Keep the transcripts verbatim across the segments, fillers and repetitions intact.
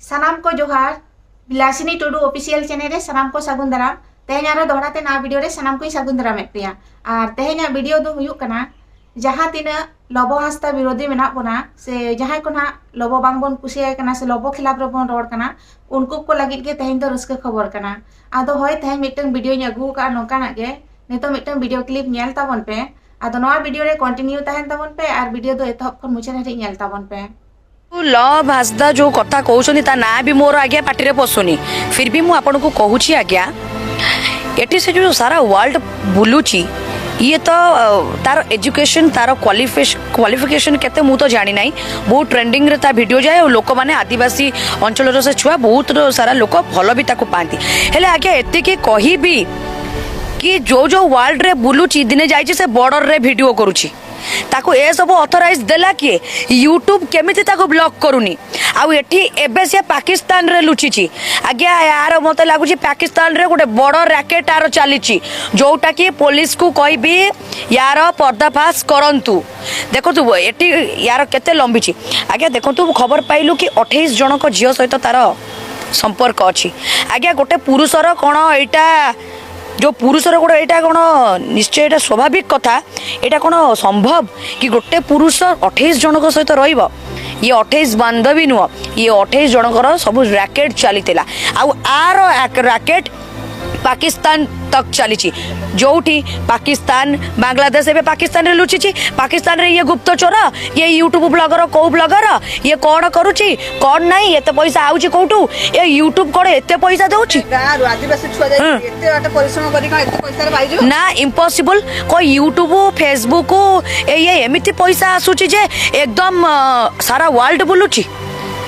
ᱥᱟᱱᱟᱢ ᱠᱚ ᱡᱚᱦᱟᱨ᱾ ᱵᱤᱞᱟᱥᱤᱱᱤ ᱴᱩᱰᱩ ᱚᱯᱷᱤᱥᱤᱭᱟᱞ ᱪᱮᱱᱮᱞ ᱨᱮ ᱥᱟᱱᱟᱢ ᱠᱚ ᱥᱟᱹᱜᱩᱱ ᱫᱟᱨᱟᱢ᱾ ᱛᱮᱦᱮᱧ ᱟᱨᱚ ᱫᱚᱦᱲᱟ ᱛᱮ ᱱᱟᱣᱟ ᱵᱷᱤᱰᱤᱭᱳ ᱨᱮ ᱥᱟᱱᱟᱢ ᱠᱚᱧ ᱥᱟᱹᱜᱩᱱ ᱫᱟᱨᱟᱢᱮᱫ ᱯᱮᱭᱟ᱾ ᱟᱨ ᱛᱮᱦᱮᱧᱟᱜ ᱵᱷᱤᱰᱤᱭᱳ ᱫᱚ ᱦᱩᱭᱩᱜ ᱠᱟᱱᱟ, ᱡᱟᱦᱟᱸ ᱛᱤᱱᱟᱹᱜ ᱞᱚᱵᱚ ᱦᱟᱸᱥᱫᱟ ᱵᱤᱨᱳᱫᱷᱤ ᱢᱮᱱᱟᱜ ᱵᱚᱱᱟ, ᱥᱮ ᱡᱟᱦᱟᱸᱭ ᱠᱚ ᱱᱟᱦᱟᱜ ᱞᱚᱵᱚ ᱵᱟᱝᱵᱚᱱ ᱠᱩᱥᱤᱭᱟᱭ ᱠᱟᱱᱟ, ᱥᱮ ᱞᱚᱵᱚ ᱠᱷᱤᱞᱟᱯ ᱨᱮᱵᱚᱱ ᱨᱚᱲ ᱠᱟᱱᱟ, ᱩᱱᱠᱩ ᱠᱚ ᱞᱟᱹᱜᱤᱫ ᱜᱮ ᱛᱮᱦᱮᱧ ᱫᱚ ᱨᱟᱹᱥᱠᱟᱹ ᱠᱷᱚᱵᱚᱨ ᱠᱟᱱᱟ᱾ ᱟᱫᱚ ᱦᱳᱭ, ᱛᱮᱦᱮᱧ ᱢᱤᱫᱴᱟᱝ ᱵᱷᱤᱰᱤᱭᱳᱧ ᱟᱹᱜᱩ ᱟᱠᱟᱫᱼᱟ ᱱᱚᱝᱠᱟᱱᱟᱜ ᱜᱮ᱾ ᱱᱤᱛᱚᱜ ᱢᱤᱫᱴᱟᱝ ᱵᱷᱤᱰᱤᱭᱳ ᱠᱞᱤᱯ ᱧᱮᱞ ᱛᱟᱵᱚᱱ ᱯᱮ᱾ ᱟᱫᱚ ᱱᱚᱣᱟ ᱵᱷᱤᱰᱤᱭᱳ ᱨᱮ ᱠᱚᱱᱴᱤᱱᱤᱭᱩ ᱛᱟᱦᱮᱱ ᱛᱟᱵᱚᱱ ᱯᱮ ᱟᱨ ᱵᱷᱤᱰᱤᱭᱳ ᱫᱚ ᱮᱛᱚᱦᱚᱵ ᱠᱷᱚᱱ ᱢᱩᱪᱟᱹᱫ ᱫᱷᱟᱹᱨᱤᱡ ᱧᱮᱞ ᱛᱟᱵᱚᱱ ᱯᱮ᱾ ଲଭ ହାସଦା ଯୋଉ କଥା କହୁଛନ୍ତି, ତା ନାଁ ବି ମୋର ଆଜ୍ଞା ପାଟିରେ ପଶୁନି। ଫିର ବି ମୁଁ ଆପଣଙ୍କୁ କହୁଛି ଆଜ୍ଞା, ଏଠି ସେ ଯୋଉ ସାରା ୱାର୍ଲଡ ବୁଲୁଛି, ଇଏ ତ ଅ, ତାର ଏଜୁକେସନ, ତାର କ୍ୱାଲିଫିକେସନ କେତେ ମୁଁ ତ ଜାଣିନାହିଁ। ବହୁତ ଟ୍ରେଣ୍ଡିଂରେ ତା ଭିଡ଼ିଓ ଯାଏ। ଆଉ ଲୋକମାନେ, ଆଦିବାସୀ ଅଞ୍ଚଳର ସେ ଛୁଆ, ବହୁତ ସାରା ଲୋକ ଭଲ ବି ତାକୁ ପାଆନ୍ତି। ହେଲେ ଆଜ୍ଞା, ଏତିକି କହିବି କି ଯୋଉ ଯୋଉ ୱାର୍ଲଡରେ ବୁଲୁଛି, ଦିନେ ଯାଇଛି ସେ ବର୍ଡରରେ ଭିଡ଼ିଓ କରୁଛି। ତାକୁ ଏସବୁ ଅଥରାଇଜ ଦେଲା କିଏ? ୟୁଟ୍ୟୁବ କେମିତି ତାକୁ ବ୍ଲକ କରୁନି? ଆଉ ଏଠି ଏବେ ସେ ପାକିସ୍ତାନରେ ଲୁଚିଛି। ଆଜ୍ଞା, ୟାର ମତେ ଲାଗୁଛି ପାକିସ୍ତାନରେ ଗୋଟେ ବଡ଼ ରାକେଟ ଆର ଚାଲିଛି, ଯୋଉଟାକି ପୋଲିସକୁ କହିବି ୟାର ପର୍ଦ୍ଦାଫାଶ କରନ୍ତୁ। ଦେଖନ୍ତୁ ଏଠି ୟାର କେତେ ଲମ୍ବିଛି। ଆଜ୍ଞା ଦେଖନ୍ତୁ, ମୁଁ ଖବର ପାଇଲୁ କି ଅଠେଇଶ ଜଣଙ୍କ ଝିଅ ସହିତ ତାର ସମ୍ପର୍କ ଅଛି। ଆଜ୍ଞା, ଗୋଟେ ପୁରୁଷର କ'ଣ ଏଇଟା, ଯୋଉ ପୁରୁଷର ଗୋଟେ ଏଇଟା କ'ଣ, ନିଶ୍ଚୟ ଏଇଟା ସ୍ୱାଭାବିକ କଥା। ଏଇଟା କ'ଣ ସମ୍ଭବ କି ଗୋଟେ ପୁରୁଷ ଅଠେଇଶ ଜଣଙ୍କ ସହିତ ରହିବ? ଇଏ ଅଠେଇଶ ବାନ୍ଧବୀ ନୁହଁ, ଇଏ ଅଠେଇଶ ଜଣଙ୍କର ସବୁ ରାକେଟ ଚାଲିଥିଲା। ଆଉ ଆର ରାକେଟ ପାକିସ୍ତାନ ତକ ଚାଲିଛି, ଯୋଉଠି ପାକିସ୍ତାନ, ବାଂଲାଦେଶ, ଏବେ ପାକିସ୍ତାନରେ ଲୁଚିଛି। ପାକିସ୍ତାନରେ ଇଏ ଗୁପ୍ତଚର, ଇଏ ୟୁଟ୍ୟୁବ ବ୍ଲଗର, କୋଉ ବ୍ଲଗର, ଇଏ କ'ଣ କରୁଛି, କ'ଣ ନାହିଁ, ଏତେ ପଇସା ଆଉଛି କୋଉଠୁ? ଏ ୟୁଟ୍ୟୁବ କ'ଣ ଏତେ ପଇସା ଦଉଛି? ଗାଁରୁ ଆଦିବାସୀ ଛୁଆ ଯାଇକି ଏତେ ବାଟ ପରିଶ୍ରମ କରି କ'ଣ ଏତେ ପଇସାରେ ପାଇଯିବ? ନା, ଇମ୍ପସିବଲ। କ'ଣ ୟୁଟ୍ୟୁବ, ଫେସବୁକ, ଏ ଇଏ ଏମିତି ପଇସା ଆସୁଛି ଯେ ଏକଦମ ଅ, ସାରା ୱାର୍ଲଡ ବୁଲୁଛି।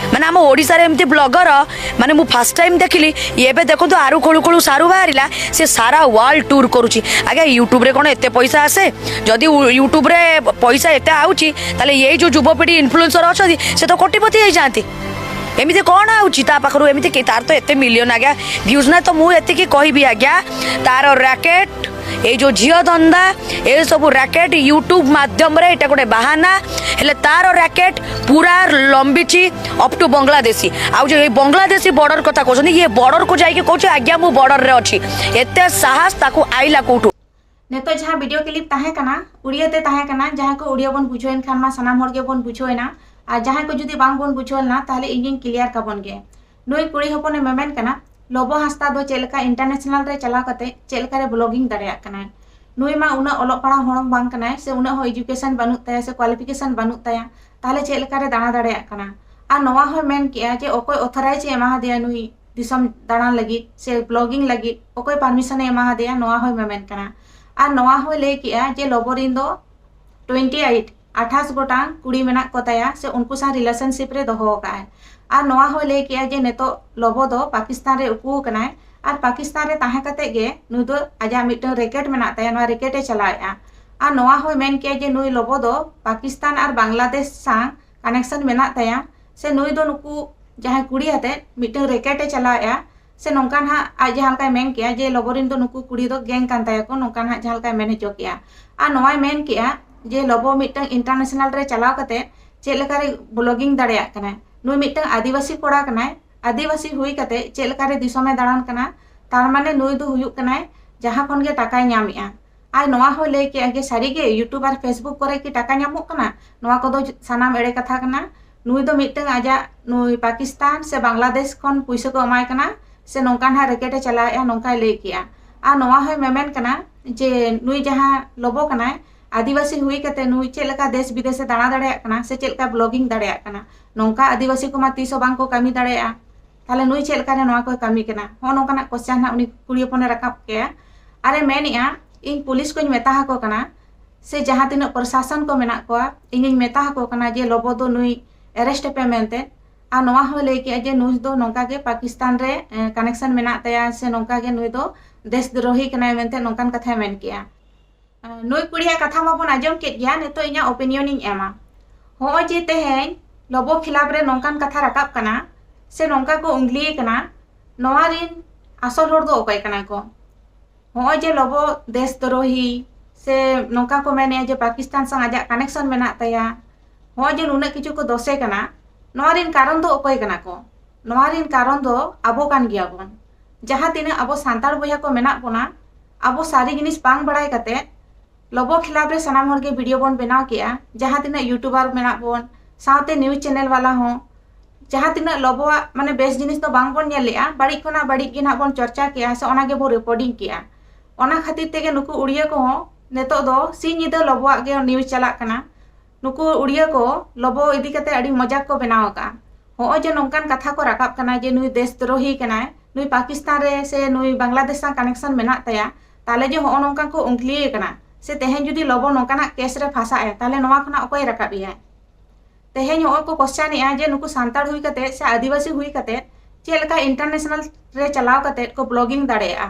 ମାନେ, ଆମ ଓଡ଼ିଶାରେ ଏମିତି ବ୍ଲଗର, ମାନେ, ମୁଁ ଫାଷ୍ଟ ଟାଇମ ଦେଖିଲି। ଇଏ ଏବେ ଦେଖନ୍ତୁ, ଆରୁ ଖୋଳୁ ଖୋଳୁ ସାରୁ ବାହାରିଲା, ସେ ସାରା ୱାର୍ଲଡ ଟୁର କରୁଛି। ଆଜ୍ଞା, ୟୁଟ୍ୟୁବରେ କ'ଣ ଏତେ ପଇସା ଆସେ? ଯଦି ୟୁ- ୟୁଟ୍ୟୁବରେ ପଇସା ଏତେ ଆଉଛି, ତାହେଲେ ଏଇ ଯୋଉ ଯୁବପିଢ଼ି ଇନଫ୍ଲୁଏନ୍ସର ଅଛନ୍ତି, ସେ ତ କୋଟିପତି ହେଇଯାଆନ୍ତି। ଏମିତି କ'ଣ ଆଉଛି ତା ପାଖରୁ? ଏମିତି କି, ତାର ତ ଏତେ ମିଲିୟନ ଆଜ୍ଞା ଭ୍ୟୁଜ ନା। ତ ମୁଁ ଏତିକି କହିବି ଆଜ୍ଞା, ତାର ରାକେଟ ଏଇ ଯୋଉ ଝିଅ ଧନ୍ଦା, ଏଇ ସବୁ ରାକେଟ YouTube ମାଧ୍ୟମରେ, ଏଇଟା ଗୋଟେ ବାହାନା। ହେଲେ ତାର ରାକେଟ ପୁରା ଲମ୍ବିଛି ଅପ୍ ଟୁ ବଙ୍ଗଳାଦେଶୀ। ଆଉ ଯୋଉ ଏଇ ବଙ୍ଗଳାଦେଶୀ ବର୍ଡର କଥା କହୁଛନ୍ତି, ଇଏ ବର୍ଡରକୁ ଯାଇକି କହୁଛି, "ଆଜ୍ଞା, ମୁଁ ବର୍ଡରରେ ଅଛି।" ଏତେ ସାହସ ତାକୁ ଆଇଲା କୋଉଠୁ? ᱱᱤᱛᱚᱜ ᱡᱟᱦᱟᱸ ᱵᱷᱤᱰᱤᱭᱳ ᱠᱞᱤᱯ ᱛᱟᱦᱮᱸ ᱠᱟᱱᱟ, ᱩᱲᱤᱭᱟᱹ ᱛᱮ ᱛᱟᱦᱮᱸ ᱠᱟᱱᱟ, ᱡᱟᱦᱟᱸ ᱠᱚ ᱩᱲᱤᱭᱟᱹ ᱵᱚᱱ ᱵᱩᱡᱷᱟᱹᱣᱮᱱ ᱠᱷᱟᱱ ᱢᱟ ᱥᱟᱱᱟᱢ ᱦᱚᱲ ᱜᱮᱵᱚᱱ ᱵᱩᱡᱷᱟᱹᱣ ᱮᱱᱟ᱾ ᱟᱨ ᱡᱟᱦᱟᱸᱭ ᱠᱚ ᱡᱩᱫᱤ ᱵᱟᱝ ᱵᱚᱱ ᱵᱩᱡᱷᱟᱹᱣ ᱞᱮᱱᱟ, ᱛᱟᱦᱞᱮ ᱤᱧ ᱜᱤᱧ ᱠᱞᱤᱭᱟᱨ ᱠᱟᱵᱚᱱ ᱜᱮ᱾ ᱱᱩᱭ ᱠᱩᱲᱤ ᱦᱚᱯᱚᱱᱮ ᱢᱮᱢᱮᱱ ᱠᱟᱱᱟ, ᱞᱚᱵᱚ ᱦᱟᱸᱥᱫᱟ ᱫᱚ ᱪᱮᱫ ᱞᱮᱠᱟ ᱤᱱᱴᱟᱨᱱᱮᱥᱱᱟᱞ ᱨᱮ ᱪᱟᱞᱟᱣ ᱠᱟᱛᱮ ᱪᱮᱫ ᱞᱮᱠᱟᱨᱮ ᱵᱞᱚᱜᱤᱝ ᱫᱟᱲᱮᱭᱟᱜ ᱠᱟᱱᱟᱭ᱾ ᱱᱩᱭ ᱢᱟ ᱩᱱᱟᱹᱜ ᱚᱞᱚᱜ ᱯᱟᱲᱦᱟᱣ ᱦᱚᱲ ᱵᱟᱝ ᱠᱟᱱᱟᱭ, ᱥᱮ ᱩᱱᱟᱹᱜ ᱦᱚᱸ ᱮᱡᱩᱠᱮᱥᱚᱱ ᱵᱟᱹᱱᱩᱜ ᱛᱟᱭᱟ, ᱥᱮ ᱠᱣᱟᱞᱤᱯᱷᱤᱠᱮᱥᱚᱱ ᱵᱟᱹᱱᱩᱜ ᱛᱟᱭᱟ, ᱛᱟᱦᱞᱮ ᱪᱮᱫ ᱞᱮᱠᱟᱨᱮ ᱫᱟᱬᱟ ᱫᱟᱲᱮᱭᱟᱜ ᱠᱟᱱᱟ? ᱟᱨ ᱱᱚᱣᱟ ᱦᱚᱸᱭ ᱢᱮᱱ ᱠᱮᱜᱼᱟ ᱡᱮ ᱚᱠᱚᱭ ᱚᱛᱷᱚᱨᱟᱭᱤᱡᱽ ᱮ ᱮᱢᱟ ᱫᱮᱭᱟ ᱱᱩᱭ ᱫᱤᱥᱚᱢ ᱫᱟᱬᱟᱱ ᱞᱟᱹᱜᱤᱫ ᱥᱮ ᱵᱞᱚᱜᱤᱝ ᱞᱟᱹᱜᱤᱫ, ᱚᱠᱚᱭ ᱯᱟᱨᱢᱤᱥᱚᱱ ᱮ ᱮᱢᱟ ᱫᱮᱭᱟ, ᱱᱚᱣᱟ ᱦᱚᱸᱭ ᱢᱮᱢᱮᱱ ᱠᱟᱱᱟ᱾ ᱟᱨ ᱱᱚᱣᱟ ᱦᱚᱸᱭ ᱞᱟᱹᱭ ᱠᱮᱜᱼᱟ ᱡᱮ ᱞᱚᱵᱚ ᱨᱤᱱ ᱫᱚ ᱴᱩᱭᱮᱱᱴᱤ ᱮᱭᱤᱴ, ᱟᱴᱷᱟᱥ ᱜᱚᱴᱟᱝ ᱠᱩᱲᱤ ᱢᱮᱱᱟᱜ ᱠᱚ ᱛᱟᱭᱟ, ᱥᱮ ᱩᱱᱠᱩ ᱥᱟᱶ ᱨᱤᱞᱮᱥᱚᱱᱥᱤᱯ ᱨᱮ ᱫᱚᱦᱚ ᱟᱠᱟᱫᱼᱟᱭ᱾ ᱟᱨ ᱱᱚᱣᱟ ᱦᱚᱸᱭ ᱞᱟᱹᱭ ᱠᱮᱜᱼᱟ ᱡᱮ ᱱᱤᱛᱚᱜ ᱞᱚᱵᱚ ᱫᱚ ᱯᱟᱠᱤᱥᱛᱟᱱ ᱨᱮ ᱩᱠᱩ ᱟᱠᱟᱱᱟᱭ, ᱟᱨ ᱯᱟᱠᱤᱥᱛᱟᱱ ᱨᱮ ᱛᱟᱦᱮᱸ ᱠᱟᱛᱮ ᱜᱮ ᱱᱩᱭ ᱫᱚ ᱟᱡᱟᱜ ᱢᱤᱫᱴᱟᱝ ᱨᱮᱠᱮᱴ ᱢᱮᱱᱟᱜ ᱛᱟᱭᱟ, ᱱᱚᱣᱟ ᱨᱮᱠᱮᱴ ᱮ ᱪᱟᱞᱟᱣᱮᱫᱼᱟ᱾ ᱟᱨ ᱱᱚᱣᱟ ᱦᱚᱸᱭ ᱢᱮᱱ ᱠᱮᱜᱼᱟ ᱡᱮ ᱱᱩᱭ ᱞᱚᱵᱚ ᱫᱚ ᱯᱟᱠᱤᱥᱛᱟᱱ ᱟᱨ ᱵᱟᱝᱞᱟᱫᱮᱥ ᱥᱟᱶ ᱠᱟᱱᱮᱠᱥᱚᱱ ᱢᱮᱱᱟᱜ ᱛᱟᱭᱟ, ᱥᱮ ᱱᱩᱭ ᱫᱚ ᱱᱩᱠᱩ ᱡᱟᱦᱟᱸᱭ ᱠᱩᱲᱤ ᱟᱛᱮ ᱢᱤᱫᱴᱟᱝ ᱨᱮᱠᱮᱴ ᱮ ᱪᱟᱞᱟᱣᱮᱫᱼᱟ, ᱥᱮ ᱱᱚᱝᱠᱟ ᱱᱟᱦᱟᱜ ᱟᱡ ᱡᱟᱦᱟᱸ ᱞᱮᱠᱟᱭ ᱢᱮᱱ ᱠᱮᱜᱼᱟ ᱡᱮ ᱞᱚᱵᱚ ᱨᱤᱱ ᱫᱚ ᱱᱩᱠᱩ ᱠᱩᱲᱤ ᱫᱚ ᱜᱮᱝ ᱠᱟᱱ ᱛᱟᱭᱟ ᱠᱚ, ᱱᱚᱝᱠᱟ ᱱᱟᱦᱟᱜ ᱡᱟᱦᱟᱸ ᱞᱮᱠᱟᱭ ᱢᱮᱱ ᱦᱚᱪᱚ ᱠᱮᱜᱼᱟ᱾ ᱟᱨ ᱱᱚᱣᱟᱭ ᱢᱮᱱ ᱠᱮᱜᱼᱟ ᱡᱮ ᱞᱚᱵᱚ ᱢᱤᱫᱴᱟᱝ ᱤᱱᱴᱟᱨᱱᱮᱥᱱᱟᱞ ᱨᱮ ᱪᱟᱞᱟᱣ ᱠᱟᱛᱮ ᱪᱮᱫ ᱞᱮᱠᱟᱨᱮ ᱵᱞᱚᱜᱤᱝ ᱫᱟᱲᱮᱭᱟᱜ ᱠᱟᱱᱟᱭ? ᱱᱩᱭ ᱢᱤᱫᱴᱟᱝ ᱟᱹᱫᱤᱵᱟᱹᱥᱤ ᱠᱚᱲᱟ ᱠᱟᱱᱟᱭ, ᱟᱹᱫᱤᱵᱟᱹᱥᱤ ᱦᱩᱭ ᱠᱟᱛᱮ ᱪᱮᱫ ᱞᱮᱠᱟᱨᱮ ᱫᱤᱥᱚᱢᱮ ᱫᱟᱬᱟᱱ ᱠᱟᱱᱟ? ᱛᱟᱨ ᱢᱟᱱᱮ ᱱᱩᱭ ᱫᱚ ᱦᱩᱭᱩᱜ ᱠᱟᱱᱟᱭ ᱡᱟᱦᱟᱸ ᱠᱷᱚᱱ ᱜᱮ ᱴᱟᱠᱟᱭ ᱧᱟᱢᱮᱜᱼᱟ᱾ ᱟᱨ ᱱᱚᱣᱟ ᱦᱚᱸ ᱞᱟᱹᱭ ᱠᱮᱜᱼᱟ ᱡᱮ ᱥᱟᱹᱨᱤᱜᱮ YouTube ᱟᱨ Facebook ᱠᱚᱨᱮ ᱠᱤ ᱴᱟᱠᱟ ᱧᱟᱢᱚᱜ ᱠᱟᱱᱟ? ᱱᱚᱣᱟ ᱠᱚᱫᱚ ᱥᱟᱱᱟᱢ ᱮᱲᱮ ᱠᱟᱛᱷᱟ ᱠᱟᱱᱟ᱾ ᱱᱩᱭ ᱫᱚ ᱢᱤᱫᱴᱟᱝ ᱟᱡᱟᱜ ᱱᱩᱭ ᱯᱟᱠᱤᱥᱛᱟᱱ ᱥᱮ ᱵᱟᱝᱞᱟᱫᱮᱥ ᱠᱷᱚᱱ ᱯᱩᱭᱥᱟᱹ ᱠᱚ ᱮᱢᱟᱭ ᱠᱟᱱᱟ, ᱥᱮ ᱱᱚᱝᱠᱟ ᱱᱟᱦᱟᱜ ᱨᱮᱠᱮᱴ ᱮ ᱪᱟᱞᱟᱣᱮᱫᱼᱟ, ᱱᱚᱝᱠᱟᱭ ᱞᱟᱹᱭ ᱠᱮᱜᱼᱟ᱾ ᱟᱨ ᱱᱚᱣᱟ ᱦᱚᱸᱭ ᱢᱮᱢᱮᱱ ᱠᱟᱱᱟ ᱡᱮ ᱱᱩᱭ ᱡᱟᱦᱟᱸ ᱞᱚᱵᱚ ᱠᱟᱱᱟᱭ, ᱟᱹᱫᱤᱵᱟᱹᱥᱤ ᱦᱩᱭ ᱠᱟᱛᱮ ᱱᱩᱭ ᱪᱮᱫ ᱞᱮᱠᱟ ᱫᱮᱥ ᱵᱤᱫᱮᱥᱮ ᱫᱟᱬᱟ ᱫᱟᱲᱮᱭᱟᱜ ᱠᱟᱱᱟ, ᱥᱮ ᱪᱮᱫ ᱞᱮᱠᱟ ᱵᱞᱚᱜᱤᱝ ᱫᱟᱲᱮᱭᱟᱜ ᱠᱟᱱᱟ? ᱱᱚᱝᱠᱟ ᱟᱹᱫᱤᱵᱟᱹᱥᱤ ᱠᱚᱢᱟ ᱛᱤᱥ ᱦᱚᱸ ᱵᱟᱝ ᱠᱚ ᱠᱟᱹᱢᱤ ᱫᱟᱲᱮᱭᱟᱜᱼᱟ᱾ ᱛᱟᱦᱞᱮ ᱱᱩᱭ ᱪᱮᱫ ᱞᱮᱠᱟᱨᱮ ᱱᱚᱣᱟ ᱠᱚᱭ ᱠᱟᱹᱢᱤ ᱠᱟᱱᱟ? ᱦᱚᱸᱜᱼᱚ ᱱᱚᱝᱠᱟᱱᱟᱜ ᱠᱚᱥᱪᱟᱱ ᱦᱟᱸᱜ ᱩᱱᱤ ᱠᱩᱲᱤ ᱦᱚᱯᱚᱱᱮ ᱨᱟᱠᱟᱵ ᱠᱮᱜᱼᱟ᱾ ᱟᱨᱮ ᱢᱮᱱᱮᱜᱼᱟ, "ᱤᱧ ᱯᱩᱞᱤᱥ ᱠᱚᱧ ᱢᱮᱛᱟ ᱟᱠᱚ ᱠᱟᱱᱟ, ᱥᱮ ᱡᱟᱦᱟᱸ ᱛᱤᱱᱟᱹᱜ ᱯᱨᱚᱥᱟᱥᱚᱱ ᱠᱚ ᱢᱮᱱᱟᱜ ᱠᱚᱣᱟ, ᱤᱧᱤᱧ ᱢᱮᱛᱟ ᱟᱠᱚ ᱠᱟᱱᱟ ᱡᱮ ᱞᱚᱵᱚ ᱫᱚ ᱱᱩᱭ ᱮᱨᱮᱥᱴ ᱯᱮ ᱢᱮᱱᱛᱮ᱾" ᱟᱨ ᱱᱚᱣᱟ ᱦᱚᱸᱭ ᱞᱟᱹᱭ ᱠᱮᱜᱼᱟ ᱡᱮ ᱱᱩᱭ ᱫᱚ ᱱᱚᱝᱠᱟ ᱜᱮ ᱯᱟᱠᱤᱥᱛᱟᱱ ᱨᱮ ᱠᱟᱱᱮᱠᱥᱚᱱ ᱢᱮᱱᱟᱜ ᱛᱟᱭᱟ, ᱥᱮ ᱱᱚᱝᱠᱟ ᱜᱮ ᱱᱩᱭ ᱫᱚ ᱫᱮᱥ ᱫᱨᱳᱦᱤ ᱠᱟᱱᱟᱭ ᱢᱮᱱᱛᱮ ᱱᱚᱝᱠᱟᱱ ᱠᱟᱛᱷᱟᱭ ᱢᱮᱱ ᱠᱮᱜᱼᱟ᱾ ᱱᱩᱭ ᱠᱩᱲᱤᱭᱟᱜ ᱠᱟᱛᱷᱟ ᱢᱟᱵᱚᱱ ᱟᱸᱡᱚᱢ ᱠᱮᱫ ᱜᱮᱭᱟ, ᱱᱤᱛᱚᱜ ᱤᱧᱟᱹᱜ ᱚᱯᱤᱱᱤᱭᱚᱱ ᱤᱧ ᱮᱢᱟ᱾ ᱦᱚᱸᱜᱼᱚᱭ ᱡᱮ ᱛᱮᱦᱮᱧ ᱞᱚᱵᱚ ᱠᱷᱤᱞᱟᱯ ᱨᱮ ᱱᱚᱝᱠᱟᱱ ᱠᱟᱛᱷᱟ ᱨᱟᱠᱟᱵ ᱠᱟᱱᱟ, ᱥᱮ ᱱᱚᱝᱠᱟ ᱠᱚ ᱩᱝᱜᱽᱞᱤᱭᱮ ᱠᱟᱱᱟ, ᱱᱚᱣᱟ ᱨᱤᱱ ᱟᱥᱚᱞ ᱦᱚᱲ ᱫᱚ ᱚᱠᱚᱭ ᱠᱟᱱᱟ ᱠᱚ? ᱦᱚᱸᱜᱼᱚᱭ ᱡᱮ ᱞᱚᱵᱚ ᱫᱮᱥ ᱫᱨᱳᱦᱤ ᱥᱮ ᱱᱚᱝᱠᱟ ᱠᱚ ᱢᱮᱱᱮᱜᱼᱟ ᱡᱮ ᱯᱟᱠᱤᱥᱛᱟᱱ ᱥᱟᱶ ᱟᱡᱟᱜ ᱠᱟᱱᱮᱠᱥᱚᱱ ᱢᱮᱱᱟᱜ ᱛᱟᱭᱟ, ᱦᱚᱸᱜᱼᱚᱭ ᱡᱮ ᱱᱩᱱᱟᱹᱜ ᱠᱤᱪᱷᱩ ᱠᱚ ᱫᱚᱥᱮ ᱠᱟᱱᱟ, ᱱᱚᱣᱟ ᱨᱮᱱ ᱠᱟᱨᱚᱱ ᱫᱚ ᱚᱠᱚᱭ ᱠᱟᱱᱟ ᱠᱚ? ᱱᱚᱣᱟ ᱨᱮᱱ ᱠᱟᱨᱚᱱ ᱫᱚ ᱟᱵᱚ ᱠᱟᱱ ᱜᱮᱭᱟᱵᱚᱱ᱾ ᱡᱟᱦᱟᱸ ᱛᱤᱱᱟᱹᱜ ᱟᱵᱚ ᱥᱟᱱᱛᱟᱲ ᱵᱚᱭᱦᱟ ᱠᱚ ᱢᱮᱱᱟᱜ ᱵᱚᱱᱟ, ᱟᱵᱚ ᱥᱟᱹᱨᱤ ᱡᱤᱱᱤᱥ ᱵᱟᱝ ᱵᱟᱲᱟᱭ ᱠᱟᱛᱮ ᱞᱚᱵᱚ ᱠᱷᱤᱞᱟᱯ ᱨᱮ ᱥᱟᱱᱟᱢ ᱦᱚᱲ ᱜᱮ ᱵᱷᱤᱰᱤᱭᱳ ᱵᱚᱱ ᱵᱮᱱᱟᱣ ᱠᱮᱜᱼᱟ, ᱡᱟᱦᱟᱸ ᱛᱤᱱᱟᱹᱜ ᱭᱩᱴᱩᱵᱟᱨ ᱢᱮᱱᱟᱜ ᱵᱚᱱ, ᱥᱟᱶᱛᱮ ᱱᱤᱭᱩᱡᱽ ᱪᱮᱱᱮᱞ ᱵᱟᱞᱟ ᱦᱚᱸ, ᱡᱟᱦᱟᱸ ᱛᱤᱱᱟᱹᱜ ᱞᱚᱵᱚᱣᱟᱜ ᱢᱟᱱᱮ ᱵᱮᱥ ᱡᱤᱱᱤᱥ ᱫᱚ ᱵᱟᱝ ᱵᱚᱱ ᱧᱮᱞ ᱞᱮᱜᱼᱟ, ᱵᱟᱹᱲᱤᱡ ᱠᱷᱚᱱᱟᱜ ᱵᱟᱹᱲᱤᱡ ᱜᱮ ᱱᱟᱦᱟᱜ ᱵᱚᱱ ᱪᱚᱨᱪᱟ ᱠᱮᱜᱼᱟ ᱥᱮ ᱚᱱᱟ ᱜᱮᱵᱚᱱ ᱨᱮᱠᱚᱨᱰᱤᱝ ᱠᱮᱜᱼᱟ᱾ ᱚᱱᱟ ᱠᱷᱟᱹᱛᱤᱨ ᱛᱮᱜᱮ ᱱᱩᱠᱩ ᱩᱲᱤᱭᱟᱹ ᱠᱚᱦᱚᱸ ᱱᱤᱛᱚᱜ ᱫᱚ ᱥᱤᱧ ᱧᱤᱫᱟᱹ ᱞᱚᱵᱚᱣᱟᱜ ᱜᱮ ᱱᱤᱭᱩᱡᱽ ᱪᱟᱞᱟᱜ ᱠᱟᱱᱟ᱾ ᱱᱩᱠᱩ ᱩᱲᱤᱭᱟᱹ ᱠᱚ ᱞᱚᱵᱚ ᱤᱫᱤ ᱠᱟᱛᱮ ᱟᱹᱰᱤ ᱢᱚᱡᱟᱠ ᱠᱚ ᱵᱮᱱᱟᱣ ᱟᱠᱟᱜᱼᱟ᱾ ᱦᱚᱸᱜᱼᱚᱭ ᱡᱮ ᱱᱚᱝᱠᱟᱱ ᱠᱟᱛᱷᱟ ᱠᱚ ᱨᱟᱠᱟᱵ ᱠᱟᱱᱟ ᱡᱮ ᱱᱩᱭ ᱫᱮᱥ ᱫᱨᱳᱦᱤ ᱠᱟᱱᱟᱭ, ᱱᱩᱭ ᱯᱟᱠᱤᱥᱛᱟᱱ ᱨᱮ ᱥᱮ ᱱᱩᱭ ᱵᱟᱝᱞᱟᱫᱮᱥ ᱥᱟᱶ ᱠᱟᱱᱮᱠᱥᱚᱱ ᱢᱮᱱᱟᱜ ᱛᱟᱭᱟ, ᱛᱟᱦᱞᱮ ᱡᱮ ᱦᱚᱸᱜᱼᱚ ᱱᱚᱝᱠᱟ ᱠᱚ ᱩᱝᱠᱞᱤᱭᱮ ᱠᱟᱱᱟ ᱥᱮ ᱛᱮᱦᱮᱧ ᱡᱩᱫᱤ ᱞᱚᱵᱚ ᱱᱚᱝᱠᱟᱱᱟᱜ ᱠᱮᱥ ᱨᱮ ᱯᱷᱟᱸᱥᱟᱜ ᱟᱭ, ᱛᱟᱦᱞᱮ ᱱᱚᱣᱟ ᱠᱷᱚᱱᱟᱜ ᱚᱠᱚᱭ ᱨᱟᱠᱟᱵ ᱮᱭᱟᱭ? ᱛᱮᱦᱮᱧ ᱦᱚᱸᱜᱼᱚᱭ ᱠᱚ ᱠᱚᱥᱪᱟᱱᱮᱜᱼᱟ ᱡᱮ ᱱᱩᱠᱩ ᱥᱟᱱᱛᱟᱲ ᱦᱩᱭ ᱠᱟᱛᱮ ᱥᱮ ᱟᱹᱫᱤᱵᱟᱹᱥᱤ ᱦᱩᱭ ᱠᱟᱛᱮ ᱪᱮᱫ ᱞᱮᱠᱟ ᱤᱱᱴᱟᱨᱱᱮᱥᱱᱟᱞ ᱨᱮ ᱪᱟᱞᱟᱣ ᱠᱟᱛᱮ ᱠᱚ ᱵᱞᱚᱜᱤᱝ ᱫᱟᱲᱮᱭᱟᱜᱼᱟ?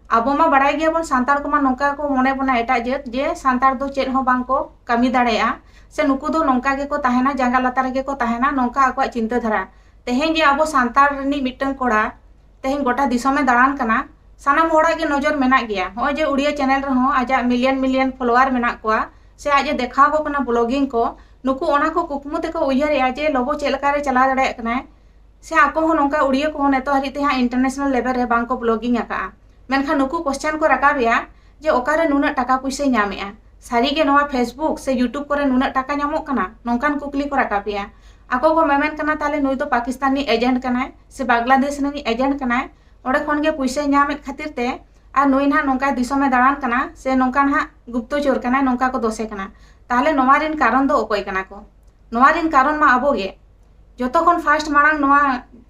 ᱟᱵᱚ ᱢᱟ ᱵᱟᱲᱟᱭ ᱜᱮᱭᱟᱵᱚᱱ ᱥᱟᱱᱛᱟᱲ ᱠᱚᱢᱟ ᱱᱚᱝᱠᱟ ᱠᱚ ᱢᱚᱱᱮ ᱵᱚᱱᱟ ᱮᱴᱟᱜ ᱡᱟᱹᱛ ᱡᱮ ᱥᱟᱱᱛᱟᱲ ᱫᱚ ᱪᱮᱫ ᱦᱚᱸ ᱵᱟᱝ ᱠᱚ ᱠᱟᱹᱢᱤ ᱫᱟᱲᱮᱭᱟᱜᱼᱟ, ᱥᱮ ᱱᱩᱠᱩ ᱫᱚ ᱱᱚᱝᱠᱟ ᱜᱮᱠᱚ ᱛᱟᱦᱮᱱᱟ, ᱡᱟᱸᱜᱟ ᱞᱟᱛᱟᱨ ᱨᱮᱜᱮ ᱠᱚ ᱛᱟᱦᱮᱱᱟ, ᱱᱚᱝᱠᱟ ᱟᱠᱚᱣᱟᱜ ᱪᱤᱱᱛᱟᱹ ᱫᱷᱟᱨᱟ᱾ ᱛᱮᱦᱮᱧ ᱡᱮ ᱟᱵᱚ ᱥᱟᱱᱛᱟᱲ ᱨᱤᱱᱤᱡ ᱢᱤᱫᱴᱟᱝ ᱠᱚᱲᱟ ᱛᱮᱦᱮᱧ ᱜᱚᱴᱟ ᱫᱤᱥᱚᱢᱮ ᱫᱟᱬᱟᱱ ᱠᱟᱱᱟ, ᱥᱟᱱᱟᱢ ᱦᱚᱲᱟᱜ ᱜᱮ ᱱᱚᱡᱚᱨ ᱢᱮᱱᱟᱜ ᱜᱮᱭᱟ᱾ ᱦᱚᱸᱜᱼᱚᱭ ᱡᱮ ᱩᱲᱤᱭᱟ ᱪᱮᱱᱮᱞ ᱨᱮᱦᱚᱸ ᱟᱡᱟᱜ ᱢᱤᱞᱤᱭᱚᱱ ᱢᱤᱞᱤᱭᱚᱱ ᱯᱷᱚᱞᱳᱣᱟᱨ ᱢᱮᱱᱟᱜ ᱠᱚᱣᱟ, ᱥᱮ ᱟᱡ ᱮ ᱫᱮᱠᱷᱟᱣ ᱟᱠᱚ ᱠᱟᱱᱟ ᱵᱞᱚᱜᱤᱝ ᱠᱚ, ᱱᱩᱠᱩ ᱚᱱᱟ ᱠᱚ ᱠᱩᱠᱢᱩ ᱛᱮᱠᱚ ᱩᱭᱦᱟᱹᱨᱮᱜᱼᱟ ᱡᱮ ᱞᱚᱵᱚ ᱪᱮᱫ ᱞᱮᱠᱟᱨᱮ ᱪᱟᱞᱟᱣ ᱫᱟᱲᱮᱭᱟᱜ ᱠᱟᱱᱟᱭ, ᱥᱮ ᱟᱠᱚ ᱦᱚᱸ ᱱᱚᱝᱠᱟ ᱩᱲᱤᱭᱟ ᱠᱚᱦᱚᱸ ᱱᱤᱛᱚᱜ ᱦᱟᱹᱨᱤᱡ ᱛᱮ ᱦᱟᱸᱜ ᱤᱱᱴᱟᱨᱱᱮᱥᱱᱟᱞ ᱞᱮᱵᱮᱞ ᱨᱮ ᱵᱟᱝ ᱠᱚ ᱵᱞᱚᱜᱤᱝ ᱟᱠᱟᱜᱼᱟ᱾ ᱢᱮᱱᱠᱷᱟᱱ ᱱᱩᱠᱩ ᱠᱚᱥᱪᱮᱱ ᱠᱚ ᱨᱟᱠᱟᱵᱮᱜᱼᱟ ᱡᱮ ᱚᱠᱟᱨᱮ ᱱᱩᱱᱟᱹᱜ ᱴᱟᱠᱟ ᱯᱩᱭᱥᱟᱹᱭ ᱧᱟᱢᱮᱜᱼᱟ, ᱥᱟᱹᱨᱤᱜᱮ ᱱᱚᱣᱟ ᱯᱷᱮᱥᱵᱩᱠ ᱥᱮ ᱭᱩᱴᱩᱵᱽ ᱠᱚᱨᱮ ᱱᱩᱱᱟᱹᱜ ᱴᱟᱠᱟ ᱧᱟᱢᱚᱜ ᱠᱟᱱᱟ, ᱱᱚᱝᱠᱟᱱ ᱠᱩᱠᱞᱤ ᱠᱚ ᱨᱟᱠᱟᱵᱮᱜᱼᱟ᱾ ᱟᱠᱚ ᱠᱚ ᱢᱮᱢᱮᱱ ᱠᱟᱱᱟ ᱛᱟᱦᱞᱮ ᱱᱩᱭ ᱫᱚ ᱯᱟᱠᱤᱥᱛᱟᱱ ᱨᱤᱱᱤᱡ ᱮᱡᱮᱱᱴ ᱠᱟᱱᱟᱭ ᱥᱮ ᱵᱟᱝᱞᱟᱫᱮᱥ ᱨᱤᱱᱤᱡ ᱮᱡᱮᱱᱴ ᱠᱟᱱᱟᱭ, ᱚᱸᱰᱮ ᱠᱷᱚᱱ ᱜᱮ ᱯᱩᱭᱥᱟᱹᱭ ᱧᱟᱢᱮᱫ ᱠᱷᱟᱹᱛᱤᱨ ᱛᱮ ᱟᱨ ᱱᱩᱭ ᱱᱟᱦᱟᱜ ᱱᱚᱝᱠᱟ ᱫᱤᱥᱚᱢᱮ ᱫᱟᱬᱟᱱ ᱠᱟᱱᱟ ᱥᱮ ᱱᱚᱝᱠᱟ ᱱᱟᱦᱟᱜ ᱜᱩᱯᱛᱚᱪᱳᱨ ᱠᱟᱱᱟᱭ, ᱱᱚᱝᱠᱟ ᱠᱚ ᱫᱚᱥᱮ ᱠᱟᱱᱟ᱾ ᱛᱟᱦᱞᱮ ᱱᱚᱣᱟ ᱨᱮᱱ ᱠᱟᱨᱚᱱ ᱫᱚ ᱚᱠᱚᱭ ᱠᱟᱱᱟ ᱠᱚ? ᱱᱚᱣᱟ ᱨᱮᱱ ᱠᱟᱨᱚᱱ ᱢᱟ ᱟᱵᱚ ᱜᱮ᱾ ᱡᱚᱛᱚ ᱠᱷᱚᱱ ᱯᱷᱟᱥᱴ ᱢᱟᱲᱟᱝ ᱱᱚᱣᱟ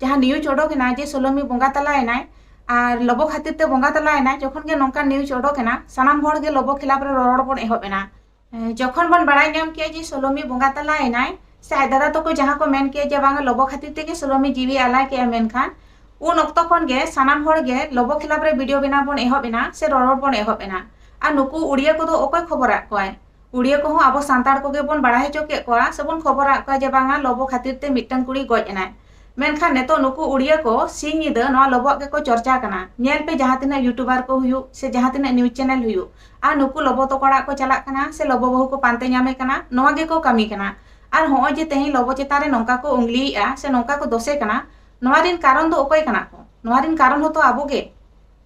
ᱡᱟᱦᱟᱸ ᱱᱤᱭᱩᱡᱽ ᱚᱰᱚᱠ ᱮᱱᱟ ᱡᱮ ᱥᱳᱞᱳᱢᱤ ᱵᱚᱸᱜᱟ ᱛᱟᱞᱟᱭᱮᱱᱟᱭ ᱟᱨ ᱞᱚᱵᱚ ᱠᱷᱟᱹᱛᱤᱨ ᱛᱮ ᱵᱚᱸᱜᱟ ᱛᱟᱞᱟᱭᱮᱱᱟᱭ, ᱡᱚᱠᱷᱚᱱ ᱜᱮ ᱱᱚᱝᱠᱟ ᱱᱤᱭᱩᱡᱽ ᱚᱰᱚᱠ ᱮᱱᱟ, ᱥᱟᱱᱟᱢ ᱦᱚᱲ ᱜᱮ ᱞᱚᱵᱚ ᱠᱷᱤᱞᱟᱯ ᱨᱮ ᱨᱚᱨᱚᱲ ᱵᱚᱱ ᱮᱦᱚᱵ ᱮᱱᱟ᱾ ᱮᱸ, ᱡᱚᱠᱷᱚᱱ ᱵᱚᱱ ᱵᱟᱲᱟᱭ ᱧᱟᱢ ᱠᱮᱜᱼᱟ ᱡᱮ ᱥᱳᱞᱳᱢᱤ ᱵᱚᱸᱜᱟ ᱛᱟᱞᱟᱭᱮᱱᱟᱭ, ᱥᱮ ᱟᱡ ᱫᱟᱫᱟ ᱛᱟᱠᱚ ᱡᱟᱦᱟᱸ ᱠᱚ ᱢᱮᱱ ᱠᱮᱜᱼᱟ ᱡᱮ ᱵᱟᱝᱟ ᱞᱚᱵᱚ ᱠᱷᱟᱹᱛᱤᱨ ᱛᱮᱜᱮ ᱥᱳᱞᱳᱢᱤ ᱡᱤᱣᱤ ᱟᱞᱟᱭ ᱠᱮᱜᱼᱟ, ᱢᱮᱱᱠᱷᱟᱱ ᱩᱱ ᱚᱠᱛᱚ ᱠᱷᱚᱱ ᱜᱮ ᱥᱟᱱᱟᱢ ᱦᱚᱲ ᱜᱮ ᱞᱚᱵᱚ ᱠᱷᱤᱞᱟᱯ ᱨᱮ ᱵᱷᱤᱰᱤᱭᱳ ᱵᱮᱱᱟᱣ ᱵᱚᱱ ᱮᱦᱚᱵ ᱮᱱᱟ ᱥᱮ ᱨᱚᱨᱚᱲ ᱵᱚᱱ ᱮᱦᱚᱵ ᱮᱱᱟ᱾ ᱟᱨ ᱱᱩᱠᱩ ᱩᱲᱤᱭᱟ ᱠᱚᱫᱚ ᱚᱠᱚᱭ ᱠᱷᱚᱵᱚᱨᱟᱜ ᱠᱚᱣᱟᱭ? ᱩᱲᱤᱭᱟ ᱠᱚᱦᱚᱸ ᱟᱵᱚ ᱥᱟᱱᱛᱟᱲ ᱠᱚᱜᱮ ᱵᱚᱱ ᱵᱟᱲᱟᱭ ᱦᱚᱪᱚ ᱠᱮᱫ ᱠᱚᱣᱟ ᱥᱮ ᱵᱚᱱ ᱠᱷᱚᱵᱚᱨᱟᱜ ᱠᱚᱣᱟ ᱡᱮ ᱵᱟᱝᱟ ᱞᱚᱵᱚ ᱠᱷᱟᱹᱛᱤᱨ ᱛᱮ ᱢᱤᱫᱴᱟᱝ ᱠᱩᱲᱤ ᱜᱚᱡ ᱮᱱᱟᱭ᱾ ᱢᱮᱱᱠᱷᱟᱱ ᱱᱤᱛᱚᱜ ᱱᱩᱠᱩ ᱩᱲᱤᱭᱟᱹ ᱠᱚ ᱥᱤᱧ ᱧᱤᱫᱟᱹ ᱱᱚᱣᱟ ᱞᱚᱵᱚᱣᱟᱜ ᱜᱮᱠᱚ ᱪᱚᱨᱪᱟ ᱠᱟᱱᱟ᱾ ᱧᱮᱞ ᱯᱮ, ᱡᱟᱦᱟᱸ ᱛᱤᱱᱟᱹᱜ YouTuber ᱠᱚ ᱦᱩᱭᱩᱜ ᱥᱮ ᱡᱟᱦᱟᱸ ᱛᱤᱱᱟᱹᱜ news channel ᱦᱩᱭᱩᱜ, ᱟᱨ ᱱᱩᱠᱩ ᱞᱚᱵᱚ ᱛᱟᱠᱚ ᱚᱲᱟᱜ ᱠᱚ ᱪᱟᱞᱟᱜ ᱠᱟᱱᱟ ᱥᱮ ᱞᱚᱵᱚ ᱵᱟᱹᱦᱩ ᱠᱚ ᱯᱟᱱᱛᱮ ᱧᱟᱢᱮ ᱠᱟᱱᱟ, ᱱᱚᱣᱟ ᱜᱮᱠᱚ ᱠᱟᱹᱢᱤ ᱠᱟᱱᱟ᱾ ᱟᱨ ᱦᱚᱸᱜᱼᱚᱭ ᱡᱮ ᱛᱮᱦᱮᱧ ᱞᱚᱵᱚ ᱪᱮᱛᱟᱱ ᱨᱮ ᱱᱚᱝᱠᱟ ᱠᱚ ᱩᱝᱞᱤᱭᱮᱜᱼᱟ ᱥᱮ ᱱᱚᱝᱠᱟ ᱠᱚ ᱫᱳᱥᱮ ᱠᱟᱱᱟ, ᱱᱚᱣᱟ ᱨᱤᱱ ᱠᱟᱨᱚᱱ ᱫᱚ ᱚᱠᱚᱭ ᱠᱟᱱᱟ ᱠᱚ? ᱱᱚᱣᱟ ᱨᱤᱱ ᱠᱟᱨᱚᱱ ᱦᱚᱸᱛᱚ ᱟᱵᱚ ᱜᱮ᱾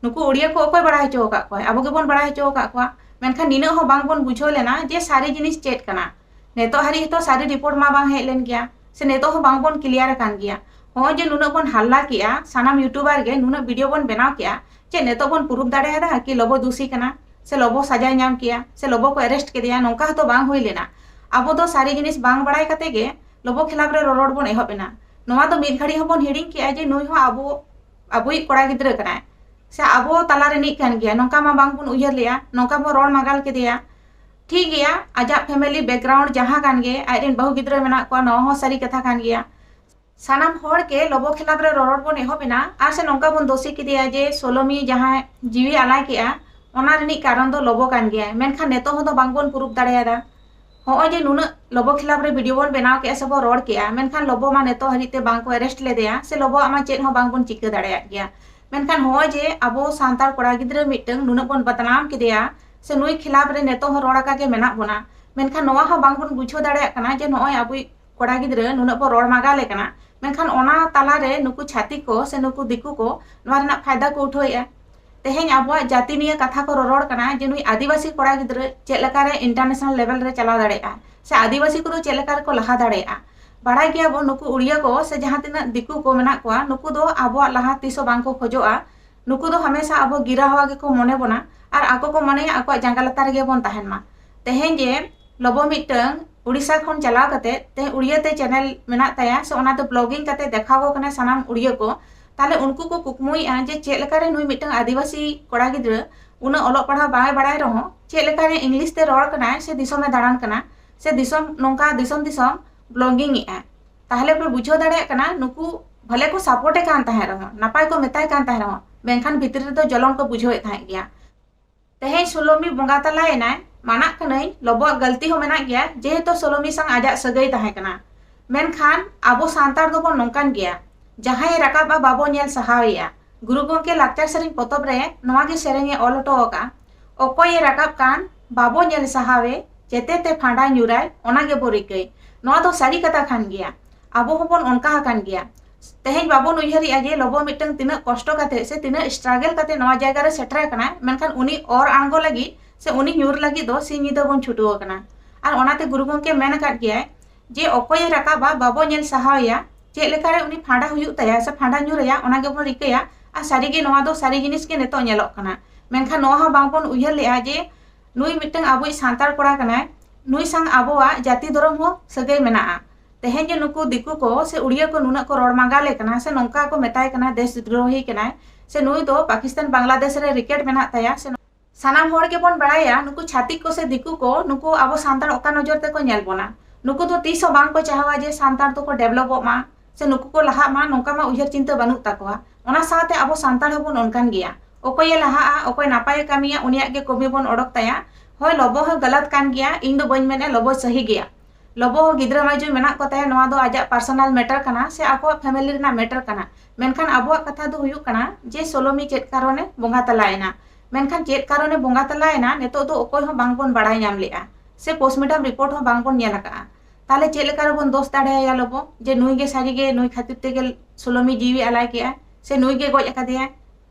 ᱱᱩᱠᱩ ᱩᱲᱤᱭᱟᱹ ᱠᱚ ᱚᱠᱚᱭ ᱵᱟᱲᱟᱭ ᱦᱚᱪᱚ ᱟᱠᱟᱫ ᱠᱚᱣᱟ? ᱟᱵᱚ ᱜᱮᱵᱚᱱ ᱵᱟᱲᱟᱭ ᱦᱚᱪᱚ ᱟᱠᱟᱫ ᱠᱚᱣᱟ᱾ ᱢᱮᱱᱠᱷᱟᱱ ᱱᱤᱱᱟᱹᱜ ᱦᱚᱸ ᱵᱟᱝᱵᱚᱱ ᱵᱩᱡᱷᱟᱹᱣ ᱞᱮᱱᱟ ᱡᱮ ᱥᱟᱹᱨᱤ ᱡᱤᱱᱤᱥ ᱪᱮᱫ ᱠᱟᱱᱟ᱾ ᱱᱤᱛᱚᱜ ᱦᱟᱹᱨᱤᱡ ᱦᱚᱸᱛᱚ ᱥᱟᱹᱨᱤ report ᱢᱟ ᱵᱟᱝ ᱦᱮᱡ ᱞᱮᱱ ᱜᱮᱭᱟ, ᱥᱮ ᱱᱤᱛᱚᱜ ᱦᱚᱸ ᱵᱟᱝᱵᱚᱱ clear ᱟᱠᱟᱱ ᱜᱮᱭᱟ᱾ ᱦᱚᱸᱜᱼᱚᱭ ᱡᱮ ᱱᱩᱱᱟᱹᱜ ᱵᱚᱱ ᱦᱟᱞᱞᱟ ᱠᱮᱜᱼᱟ, ᱥᱟᱱᱟᱢ YouTuber ᱜᱮ ᱱᱩᱱᱟᱹᱜ video ᱵᱚᱱ ᱵᱮᱱᱟᱣ ᱠᱮᱜᱼᱟ, ᱪᱮᱫ ᱱᱤᱛᱚᱜ ᱵᱚᱱ proof ᱫᱟᱲᱮᱭᱟᱫᱟ ᱠᱤ ᱞᱚᱵᱚ ᱫᱩᱥᱤ ᱠᱟᱱᱟ ᱥᱮ ᱞᱚᱵᱚ ᱥᱟᱡᱟᱭ ᱧᱟᱢ ᱠᱮᱜᱼᱟ ᱥᱮ ᱞᱚᱵᱚ ᱠᱚ arrest ᱠᱮᱫᱮᱭᱟ? ᱱᱚᱝᱠᱟ ᱦᱚᱸᱛᱚ ᱵᱟᱝ ᱦᱩᱭ ᱞᱮᱱᱟ᱾ ᱟᱵᱚ ᱫᱚ ᱥᱟᱹᱨᱤ ᱡᱤᱱᱤᱥ ᱵᱟᱝ ᱵᱟᱲᱟᱭ ᱠᱟᱛᱮ ᱜᱮ ᱞᱚᱵᱚ ᱠᱷᱤᱞᱟᱯ ᱨᱮ ᱨᱚᱨᱚᱲ ᱵᱚᱱ ᱮᱦᱚᱵ ᱮᱱᱟ᱾ ᱱᱚᱣᱟ ᱫᱚ ᱢᱤᱫ ᱜᱷᱟᱹᱲᱤ ᱦᱚᱸᱵᱚᱱ ᱦᱤᱲᱤᱧ ᱠᱮᱜᱼᱟ ᱡᱮ ᱱᱩᱭ ᱦᱚᱸ ᱟᱵᱚ, ᱟᱵᱚᱭᱤᱡ ᱠᱚᱲᱟ ᱜᱤᱫᱽᱨᱟᱹ ᱠᱟᱱᱟᱭ, ᱥᱮ ᱟᱵᱚ ᱛᱟᱞᱟ ᱨᱤᱱᱤᱡ ᱠᱟᱱ ᱜᱮᱭᱟ, ᱱᱚᱝᱠᱟ ᱢᱟ ᱵᱟᱝᱵᱚᱱ ᱩᱭᱦᱟᱹᱨ ᱞᱮᱜᱼᱟ, ᱱᱚᱝᱠᱟ ᱵᱚᱱ ᱨᱚᱲ ᱢᱟᱜᱟᱞ ᱠᱮᱫᱮᱭᱟ᱾ ᱴᱷᱤᱠ ᱜᱮᱭᱟ, ᱟᱡᱟᱜ family background ᱡᱟᱦᱟᱸ ᱠᱟᱱ ᱜᱮ, ᱟᱡ ᱨᱮᱱ ᱵᱟᱹᱦᱩ ᱜᱤᱫᱽᱨᱟᱹ ᱢᱮᱱᱟᱜ ᱠᱚᱣᱟ, ᱱᱚᱣᱟ ᱦᱚᱸ ᱥᱟᱹᱨᱤ ᱠᱟᱛᱷᱟ ᱠᱟᱱ ᱜᱮᱭᱟ᱾ ᱥᱟᱱᱟᱢ ᱦᱚᱲ ᱜᱮ ᱞᱚᱵᱚ ᱠᱷᱤᱞᱟᱯ ᱨᱮ ᱨᱚᱨᱚᱲ ᱵᱚᱱ ᱮᱦᱚᱵ ᱮᱱᱟ, ᱟᱨ ᱥᱮ ᱱᱚᱝᱠᱟ ᱵᱚᱱ ᱫᱳᱥᱤ ᱠᱮᱫᱮᱭᱟ ᱡᱮ ᱥᱳᱞᱳᱢᱤ ᱡᱟᱦᱟᱸᱭ ᱡᱤᱣᱤ ᱟᱞᱟᱭ ᱠᱮᱜᱼᱟ, ᱚᱱᱟ ᱨᱤᱱᱤᱡ ᱠᱟᱨᱚᱱ ᱫᱚ ᱞᱚᱵᱚ ᱠᱟᱱ ᱜᱮᱭᱟᱭ᱾ ᱢᱮᱱᱠᱷᱟᱱ ᱱᱤᱛᱚᱜ ᱦᱚᱸ ᱫᱚ ᱵᱟᱝᱵᱚᱱ proof ᱫᱟᱲᱮᱭᱟᱫᱟ᱾ ᱦᱚᱸᱜᱼᱚᱭ ᱡᱮ ᱱᱩᱱᱟᱹᱜ ᱞᱚᱵᱚ ᱠᱷᱤᱞᱟᱯ ᱨᱮ video ᱵᱚᱱ ᱵᱮᱱᱟᱣ ᱠᱮᱜᱼᱟ ᱥᱮ ᱵᱚᱱ ᱨᱚᱲ ᱠᱮᱜᱼᱟ, ᱢᱮᱱᱠᱷᱟᱱ ᱞᱚᱵᱚ ᱢᱟ ᱱᱤᱛᱚᱜ ᱦᱟᱹᱨᱤᱡ ᱛᱮ ᱵᱟᱝ ᱠᱚ arrest ᱞᱮᱫᱮᱭᱟ, ᱥᱮ ᱞᱚᱵᱚᱣᱟᱜ ᱢᱟ ᱪᱮᱫ ᱦᱚᱸ ᱵᱟᱝᱵᱚᱱ ᱪᱤᱠᱟᱹ ᱫᱟᱲᱮᱭᱟᱜ ᱜᱮᱭᱟ᱾ ᱢᱮᱱᱠᱷᱟᱱ ᱦᱚᱸᱜᱼᱚᱭ ᱡᱮ ᱟᱵᱚ ᱥᱟᱱᱛᱟᱲ ᱠᱚᱲᱟ ᱜᱤᱫᱽᱨᱟᱹ ᱢᱤᱫᱴᱟᱝ ᱱᱩᱱᱟᱹᱜ ᱵᱚᱱ ᱵᱟᱫᱱᱟᱢ ᱠᱮᱫᱮᱭᱟ, ᱥᱮ ᱱᱩᱭ ᱠᱷᱤᱞᱟᱯ ᱨᱮ ᱱᱤᱛᱚᱜ ᱦᱚᱸ ᱨᱚᱲ ᱟᱠᱟ ᱜᱮ ᱢᱮᱱᱟᱜ ᱵᱚᱱᱟ, ᱢᱮᱱᱠᱷᱟᱱ ᱱᱚᱣᱟ ᱦᱚᱸ ᱵᱟᱝᱵᱚᱱ ᱵᱩᱡᱷᱟᱹᱣ ᱫᱟᱲᱮᱭᱟᱜ ᱠᱟᱱᱟ ᱡᱮ ᱱᱚᱜᱼᱚᱭ ᱟᱵᱚᱭᱤᱡ ᱠᱚᱲᱟ ᱜᱤᱫᱽᱨᱟᱹ ᱱᱩᱱᱟᱹᱜ ᱵᱚᱱ ᱨᱚᱲ ᱢᱟᱜᱟᱞᱮ ᱠᱟᱱᱟ, ᱢᱮᱱᱠᱷᱟᱱ ᱚᱱᱟ ᱛᱟᱞᱟᱨᱮ ᱱᱩᱠᱩ ᱪᱷᱟᱹᱛᱤᱠ ᱠᱚ ᱥᱮ ᱱᱩᱠᱩ ᱫᱤᱠᱩ ᱠᱚ ᱱᱚᱣᱟ ᱨᱮᱱᱟᱜ ᱯᱷᱟᱭᱫᱟ ᱠᱚ ᱩᱴᱷᱟᱹᱣᱮᱫᱼᱟ᱾ ᱛᱮᱦᱮᱧ ᱟᱵᱚᱣᱟᱜ ᱡᱟᱹᱛᱤ ᱱᱤᱭᱮ ᱠᱟᱛᱷᱟ ᱠᱚ ᱨᱚᱨᱚᱲ ᱠᱟᱱᱟ ᱡᱮ ᱱᱩᱭ ᱟᱹᱫᱤᱵᱟᱹᱥᱤ ᱠᱚᱲᱟ ᱜᱤᱫᱽᱨᱟᱹ ᱪᱮᱫ ᱞᱮᱠᱟᱨᱮ international level ᱨᱮ ᱪᱟᱞᱟᱣ ᱫᱟᱲᱮᱭᱟᱜᱼᱟ, ᱥᱮ ᱟᱹᱫᱤᱵᱟᱹᱥᱤ ᱠᱚᱫᱚ ᱪᱮᱫ ᱞᱮᱠᱟ ᱨᱮᱠᱚ ᱞᱟᱦᱟ ᱫᱟᱲᱮᱭᱟᱜᱼᱟ᱾ ᱵᱟᱲᱟᱭ ᱜᱮᱭᱟᱵᱚᱱ, ᱱᱩᱠᱩ ᱩᱲᱤᱭᱟᱹ ᱠᱚ ᱥᱮ ᱡᱟᱦᱟᱸ ᱛᱤᱱᱟᱹᱜ ᱫᱤᱠᱩ ᱠᱚ ᱢᱮᱱᱟᱜ ᱠᱚᱣᱟ, ᱱᱩᱠᱩ ᱫᱚ ᱟᱵᱚᱣᱟᱜ ᱞᱟᱦᱟ ᱛᱤᱥ ᱦᱚᱸ ᱵᱟᱝ ᱠᱚ ᱠᱷᱚᱡᱚᱜᱼᱟ᱾ ᱱᱩᱠᱩ ᱫᱚ ᱦᱟᱢᱮᱥᱟ ᱟᱵᱚ ᱜᱤᱨᱟᱹ ᱦᱟᱣᱟ ᱜᱮᱠᱚ ᱢᱚᱱᱮ ᱵᱚᱱᱟ, ᱟᱨ ᱟᱠᱚ ᱠᱚ ᱢᱚᱱᱮᱭᱟ ᱟᱠᱚᱣᱟᱜ ᱡᱟᱸᱜᱟ ᱞᱟᱛᱟᱨ ᱨᱮᱜᱮ ᱵᱚᱱ ᱛᱟᱦᱮᱱ ᱢᱟ᱾ ᱛᱮᱦᱮᱧ ᱡᱮ ᱞᱚᱵᱚ ᱢᱤᱫᱴᱟᱝ ᱩᱲᱤᱥᱥᱟ ᱠᱷᱚᱱ ᱪᱟᱞᱟᱣ ᱠᱟᱛᱮ ᱛᱮᱦᱮᱧ ᱩᱲᱤᱭᱟᱹ ᱛᱮ channel ᱢᱮᱱᱟᱜ ᱛᱟᱭᱟ, ᱥᱮ ᱚᱱᱟ ᱫᱚ blogging ᱠᱟᱛᱮ ᱫᱮᱠᱷᱟᱣ ᱠᱚ ᱠᱟᱱᱟ ᱥᱟᱱᱟᱢ ᱩᱲᱤᱭᱟᱹ ᱠᱚ, ᱛᱟᱦᱞᱮ ᱩᱱᱠᱩ ᱠᱚ ᱠᱩᱠᱢᱩᱭᱮᱫᱼᱟ ᱡᱮ ᱪᱮᱫ ᱞᱮᱠᱟᱨᱮ ᱱᱩᱭ ᱢᱤᱫᱴᱟᱝ ᱟᱹᱫᱤᱵᱟᱹᱥᱤ ᱠᱚᱲᱟ ᱜᱤᱫᱽᱨᱟᱹ ᱩᱱᱟᱹᱜ ᱚᱞᱚᱜ ᱯᱟᱲᱦᱟᱣ ᱵᱟᱭ ᱵᱟᱲᱟᱭ ᱨᱮᱦᱚᱸ ᱪᱮᱫ ᱞᱮᱠᱟᱨᱮ English ᱛᱮ ᱨᱚᱲ ᱠᱟᱱᱟᱭ ᱥᱮ ᱫᱤᱥᱚᱢᱮ ᱫᱟᱬᱟᱱ ᱠᱟᱱᱟ, ᱥᱮ ᱫᱤᱥᱚᱢ, ᱱᱚᱝᱠᱟ ᱫᱤᱥᱚᱢ ᱫᱤᱥᱚᱢ blogging ᱮᱫᱼᱟ᱾ ᱛᱟᱦᱞᱮ ᱯᱮ ᱵᱩᱡᱷᱟᱹᱣ ᱫᱟᱲᱮᱭᱟᱜ ᱠᱟᱱᱟ, ᱱᱩᱠᱩ ᱵᱷᱟᱞᱮ ᱠᱚ support ᱮ ᱠᱟᱱ ᱛᱟᱦᱮᱸ ᱨᱮᱦᱚᱸ, ᱱᱟᱯᱟᱭ ᱠᱚ ᱢᱮᱛᱟᱭ ᱠᱟᱱ ᱛᱟᱦᱮᱸ ᱨᱮᱦᱚᱸ, ᱢᱮᱱᱠᱷᱟᱱ ᱵᱷᱤᱛᱨᱤ ᱨᱮᱫᱚ ᱡᱚᱞᱚᱱ ᱠᱚ ᱵᱩᱡᱷᱟᱹᱣᱮᱫ ᱛᱟᱦᱮᱸᱫ ᱜᱮᱭᱟ᱾ ᱛᱮᱦᱮᱧ ᱥᱳᱞᱳᱢᱤ ᱵᱚᱸᱜᱟ ᱛᱟᱞᱟᱭᱮᱱᱟᱭ, ᱢᱟᱱᱟᱜ ᱠᱟᱹᱱᱟᱹᱧ, ᱞᱚᱵᱚᱣᱟᱜ ᱜᱟᱹᱞᱛᱤ ᱦᱚᱸ ᱢᱮᱱᱟᱜ ᱜᱮᱭᱟ, ᱡᱮᱦᱮᱛᱩ ᱥᱳᱞᱳᱢᱤ ᱥᱟᱶ ᱟᱡᱟᱜ ᱥᱟᱹᱜᱟᱹᱭ ᱛᱟᱦᱮᱸ ᱠᱟᱱᱟ᱾ ᱢᱮᱱᱠᱷᱟᱱ ᱟᱵᱚ ᱥᱟᱱᱛᱟᱲ ᱫᱚᱵᱚᱱ ᱱᱚᱝᱠᱟᱱ ᱜᱮᱭᱟ, ᱡᱟᱦᱟᱸᱭᱮ ᱨᱟᱠᱟᱵᱼᱟ ᱵᱟᱵᱚ ᱧᱮᱞ ᱥᱟᱦᱟᱣᱮᱭᱟ᱾ ᱜᱩᱨᱩ ᱜᱚᱢᱠᱮ ᱞᱟᱠᱪᱟᱨ ᱥᱮᱨᱮᱧ ᱯᱚᱛᱚᱵ ᱨᱮ ᱱᱚᱣᱟ ᱜᱮ ᱥᱮᱨᱮᱧᱮ ᱚᱞ ᱦᱚᱴᱚ ᱟᱠᱟᱫᱼᱟ, "ᱚᱠᱚᱭᱮ ᱨᱟᱠᱟᱵ ᱠᱟᱱ ᱵᱟᱵᱚ ᱧᱮᱞ ᱥᱟᱦᱟᱣᱮ, ᱡᱮᱛᱮ ᱛᱮ ᱯᱷᱟᱸᱰᱟ ᱧᱩᱨᱟᱭ ᱚᱱᱟ ᱜᱮᱵᱚ ᱨᱤᱠᱟᱹᱭ᱾" ᱱᱚᱣᱟ ᱫᱚ ᱥᱟᱹᱨᱤ ᱠᱟᱛᱷᱟ ᱠᱟᱱ ᱜᱮᱭᱟ᱾ ᱟᱵᱚ ᱦᱚᱸᱵᱚᱱ ᱚᱱᱠᱟ ᱟᱠᱟᱱ ᱜᱮᱭᱟ᱾ ᱛᱮᱦᱮᱧ ᱵᱟᱵᱚᱱ ᱩᱭᱦᱟᱹᱨᱮᱜᱼᱟ ᱡᱮ ᱞᱚᱵᱚ ᱢᱤᱫᱴᱟᱝ ᱛᱤᱱᱟᱹᱜ ᱠᱚᱥᱴᱚ ᱠᱟᱛᱮ ᱥᱮ ᱛᱤᱱᱟᱹᱜ struggle ᱠᱟᱛᱮ ᱱᱚᱣᱟ ᱡᱟᱭᱜᱟ ᱨᱮ ᱥᱮᱴᱮᱨ ᱟᱠᱟᱱᱟᱭ, ᱢᱮᱱᱠᱷᱟᱱ ᱩᱱᱤ ᱚᱨ ᱟᱬᱜᱚ ᱞᱟᱹᱜᱤᱫ ᱥᱮ ᱩᱱᱤ ᱧᱩᱨ ᱞᱟᱹᱜᱤᱫ ᱫᱚ ᱥᱤᱧ ᱧᱤᱫᱟᱹ ᱵᱚᱱ ᱪᱷᱩᱴᱟᱹᱣ ᱟᱠᱟᱱᱟ᱾ ᱟᱨ ᱚᱱᱟᱛᱮ ᱜᱩᱨᱩ ᱜᱚᱢᱠᱮ ᱢᱮᱱ ᱟᱠᱟᱫ ᱜᱮᱭᱟᱭ ᱡᱮ ᱚᱠᱚᱭᱮ ᱨᱟᱠᱟᱵᱟ ᱵᱟᱵᱚ ᱧᱮᱞ ᱥᱟᱦᱟᱣᱮᱭᱟ, ᱪᱮᱫ ᱞᱮᱠᱟᱨᱮ ᱩᱱᱤ ᱯᱷᱟᱸᱰᱟ ᱦᱩᱭᱩᱜ ᱛᱟᱭᱟ ᱥᱮ ᱯᱷᱟᱸᱰᱟ ᱧᱩᱨ ᱟᱭᱟ, ᱚᱱᱟ ᱜᱮᱵᱚᱱ ᱨᱤᱠᱟᱹᱭᱟ᱾ ᱟᱨ ᱥᱟᱹᱨᱤᱜᱮ ᱱᱚᱣᱟ ᱫᱚ ᱥᱟᱹᱨᱤ ᱡᱤᱱᱤᱥ ᱜᱮ ᱱᱤᱛᱚᱜ ᱧᱮᱞᱚᱜ ᱠᱟᱱᱟ᱾ ᱢᱮᱱᱠᱷᱟᱱ ᱱᱚᱣᱟ ᱦᱚᱸ ᱵᱟᱝᱵᱚᱱ ᱩᱭᱦᱟᱹᱨ ᱞᱮᱜᱼᱟ ᱡᱮ ᱱᱩᱭ ᱢᱤᱫᱴᱟᱝ ᱟᱵᱚᱭᱤᱡ ᱥᱟᱱᱛᱟᱲ ᱠᱚᱲᱟ ᱠᱟᱱᱟᱭ, ᱱᱩᱭ ᱥᱟᱝ ᱟᱵᱚᱣᱟᱜ ᱡᱟᱹᱛᱤ ᱫᱷᱚᱨᱚᱢ ᱦᱚᱸ ᱥᱟᱹᱜᱟᱹᱭ ᱢᱮᱱᱟᱜᱼᱟ᱾ ᱛᱮᱦᱮᱧ ᱡᱮ ᱱᱩᱠᱩ ᱫᱤᱠᱩ ᱠᱚ ᱥᱮ ᱩᱲᱤᱭᱟᱹ ᱠᱚ ᱱᱩᱱᱟᱹᱜ ᱠᱚ ᱨᱚᱲ ᱢᱟᱸᱜᱟᱞᱮ ᱠᱟᱱᱟ ᱥᱮ ᱱᱚᱝᱠᱟ ᱠᱚ ᱢᱮᱛᱟᱭ ᱠᱟᱱᱟ ᱫᱮᱥ ᱫᱨᱳᱦᱤ ᱠᱟᱱᱟᱭ, ᱥᱮ ᱱᱩᱭ ᱫᱚ ᱯᱟᱠᱤᱥᱛᱟᱱ ᱵᱟᱝᱞᱟᱫᱮᱥ ᱨᱮ ᱨᱤᱠᱮᱴ ᱢᱮᱱᱟᱜ ᱛᱟᱭᱟ, ᱥᱮ ᱥᱟᱱᱟᱢ ᱦᱚᱲ ᱜᱮᱵᱚᱱ ᱵᱟᱲᱟᱭᱟ ᱱᱩᱠᱩ ᱪᱷᱟᱹᱛᱤᱠ ᱠᱚ ᱥᱮ ᱫᱤᱠᱩ ᱠᱚ ᱱᱩᱠᱩ ᱟᱵᱚ ᱥᱟᱱᱛᱟᱲ ᱚᱠᱟ ᱱᱚᱡᱚᱨ ᱛᱮᱠᱚ ᱧᱮᱞ ᱵᱚᱱᱟ᱾ ᱱᱩᱠᱩ ᱫᱚ ᱛᱤᱥ ᱦᱚᱸ ᱵᱟᱝ ᱠᱚ ᱪᱟᱦᱟᱣᱟ ᱡᱮ ᱥᱟᱱᱛᱟᱲ ᱫᱚᱠᱚ ᱰᱮᱵᱷᱞᱚᱯᱚᱜ ᱢᱟ ᱥᱮ ᱱᱩᱠᱩ ᱠᱚ ᱞᱟᱦᱟᱜ ᱢᱟ, ᱱᱚᱝᱠᱟ ᱢᱟ ᱩᱭᱦᱟᱹᱨ ᱪᱤᱱᱛᱟᱹ ᱵᱟᱹᱱᱩᱜ ᱛᱟᱠᱚᱣᱟ᱾ ᱚᱱᱟ ᱥᱟᱶᱛᱮ ᱟᱵᱚ ᱥᱟᱱᱛᱟᱲ ᱦᱚᱸᱵᱚᱱ ᱚᱱᱠᱟᱱ ᱜᱮᱭᱟ᱾ ᱚᱠᱚᱭᱮ ᱞᱟᱦᱟᱜᱼᱟ, ᱚᱠᱚᱭ ᱱᱟᱯᱟᱭᱮ ᱠᱟᱹᱢᱤᱭᱟ, ᱩᱱᱤᱭᱟᱜ ᱜᱮ ᱠᱚᱢᱤ ᱵᱚᱱ ᱚᱰᱚᱠ ᱛᱟᱭᱟ᱾ ᱦᱳᱭ, ᱞᱚᱵᱚ ᱦᱚᱸ ᱜᱟᱞᱟᱛ ᱠᱟᱱ ᱜᱮᱭᱟ, ᱤᱧ ᱫᱚ ᱵᱟᱹᱧ ᱢᱮᱱᱮᱫᱼᱟ ᱞᱚᱵᱚ ᱥᱟᱹᱦᱤ ᱜᱮᱭᱟ᱾ ᱞᱚᱵᱚ ᱦᱚᱸ ᱜᱤᱫᱽᱨᱟᱹ ᱢᱟᱹᱭᱡᱩ ᱢᱮᱱᱟᱜ ᱠᱚ ᱛᱟᱭᱟ, ᱱᱚᱣᱟ ᱫᱚ ᱟᱡᱟᱜ personal matter ᱠᱟᱱᱟ ᱥᱮ ᱟᱠᱚᱣᱟᱜ family ᱨᱮᱱᱟᱜ matter ᱠᱟᱱᱟ᱾ ᱢᱮᱱᱠᱷᱟᱱ ᱟᱵᱚᱣᱟᱜ ᱠᱟᱛᱷᱟ ᱫᱚ ᱦᱩᱭᱩᱜ ᱠᱟᱱᱟ ᱡᱮ ᱥᱳᱞᱳᱢᱤ ᱪᱮᱫ ᱠᱟᱨᱚᱱᱮ ᱵᱚᱸᱜᱟ ᱛᱟᱞᱟᱭᱮᱱᱟ᱾ ᱢᱮᱱᱠᱷᱟᱱ ᱪᱮᱫ ᱠᱟᱨᱚᱱᱮ ᱵᱚᱸᱜᱟ ᱛᱟᱞᱟᱭᱮᱱᱟ ᱱᱤᱛᱚᱜ ᱫᱚ ᱚᱠᱚᱭ ᱦᱚᱸ ᱵᱟᱝᱵᱚᱱ ᱵᱟᱲᱟᱭ ᱧᱟᱢ ᱞᱮᱜᱼᱟ, ᱥᱮ postmortem report ᱦᱚᱸ ᱵᱟᱝᱵᱚᱱ ᱧᱮᱞ ᱟᱠᱟᱜᱼᱟ᱾ ᱛᱟᱦᱞᱮ ᱪᱮᱫ ᱞᱮᱠᱟ ᱨᱮᱵᱚᱱ ᱫᱳᱥ ᱫᱟᱲᱮᱭᱟᱭᱟ ᱞᱚᱵᱚ ᱡᱮ ᱱᱩᱭ ᱜᱮ ᱥᱟᱹᱨᱤᱜᱮ ᱱᱩᱭ ᱠᱷᱟᱹᱛᱤᱨ ᱛᱮᱜᱮ ᱥᱳᱞᱳᱢᱤ ᱡᱤᱣᱤ ᱟᱞᱟᱭ ᱠᱮᱜᱼᱟ ᱥᱮ ᱱᱩᱭ ᱜᱮ ᱜᱚᱡ ᱟᱠᱟᱫᱮᱭᱟᱭ?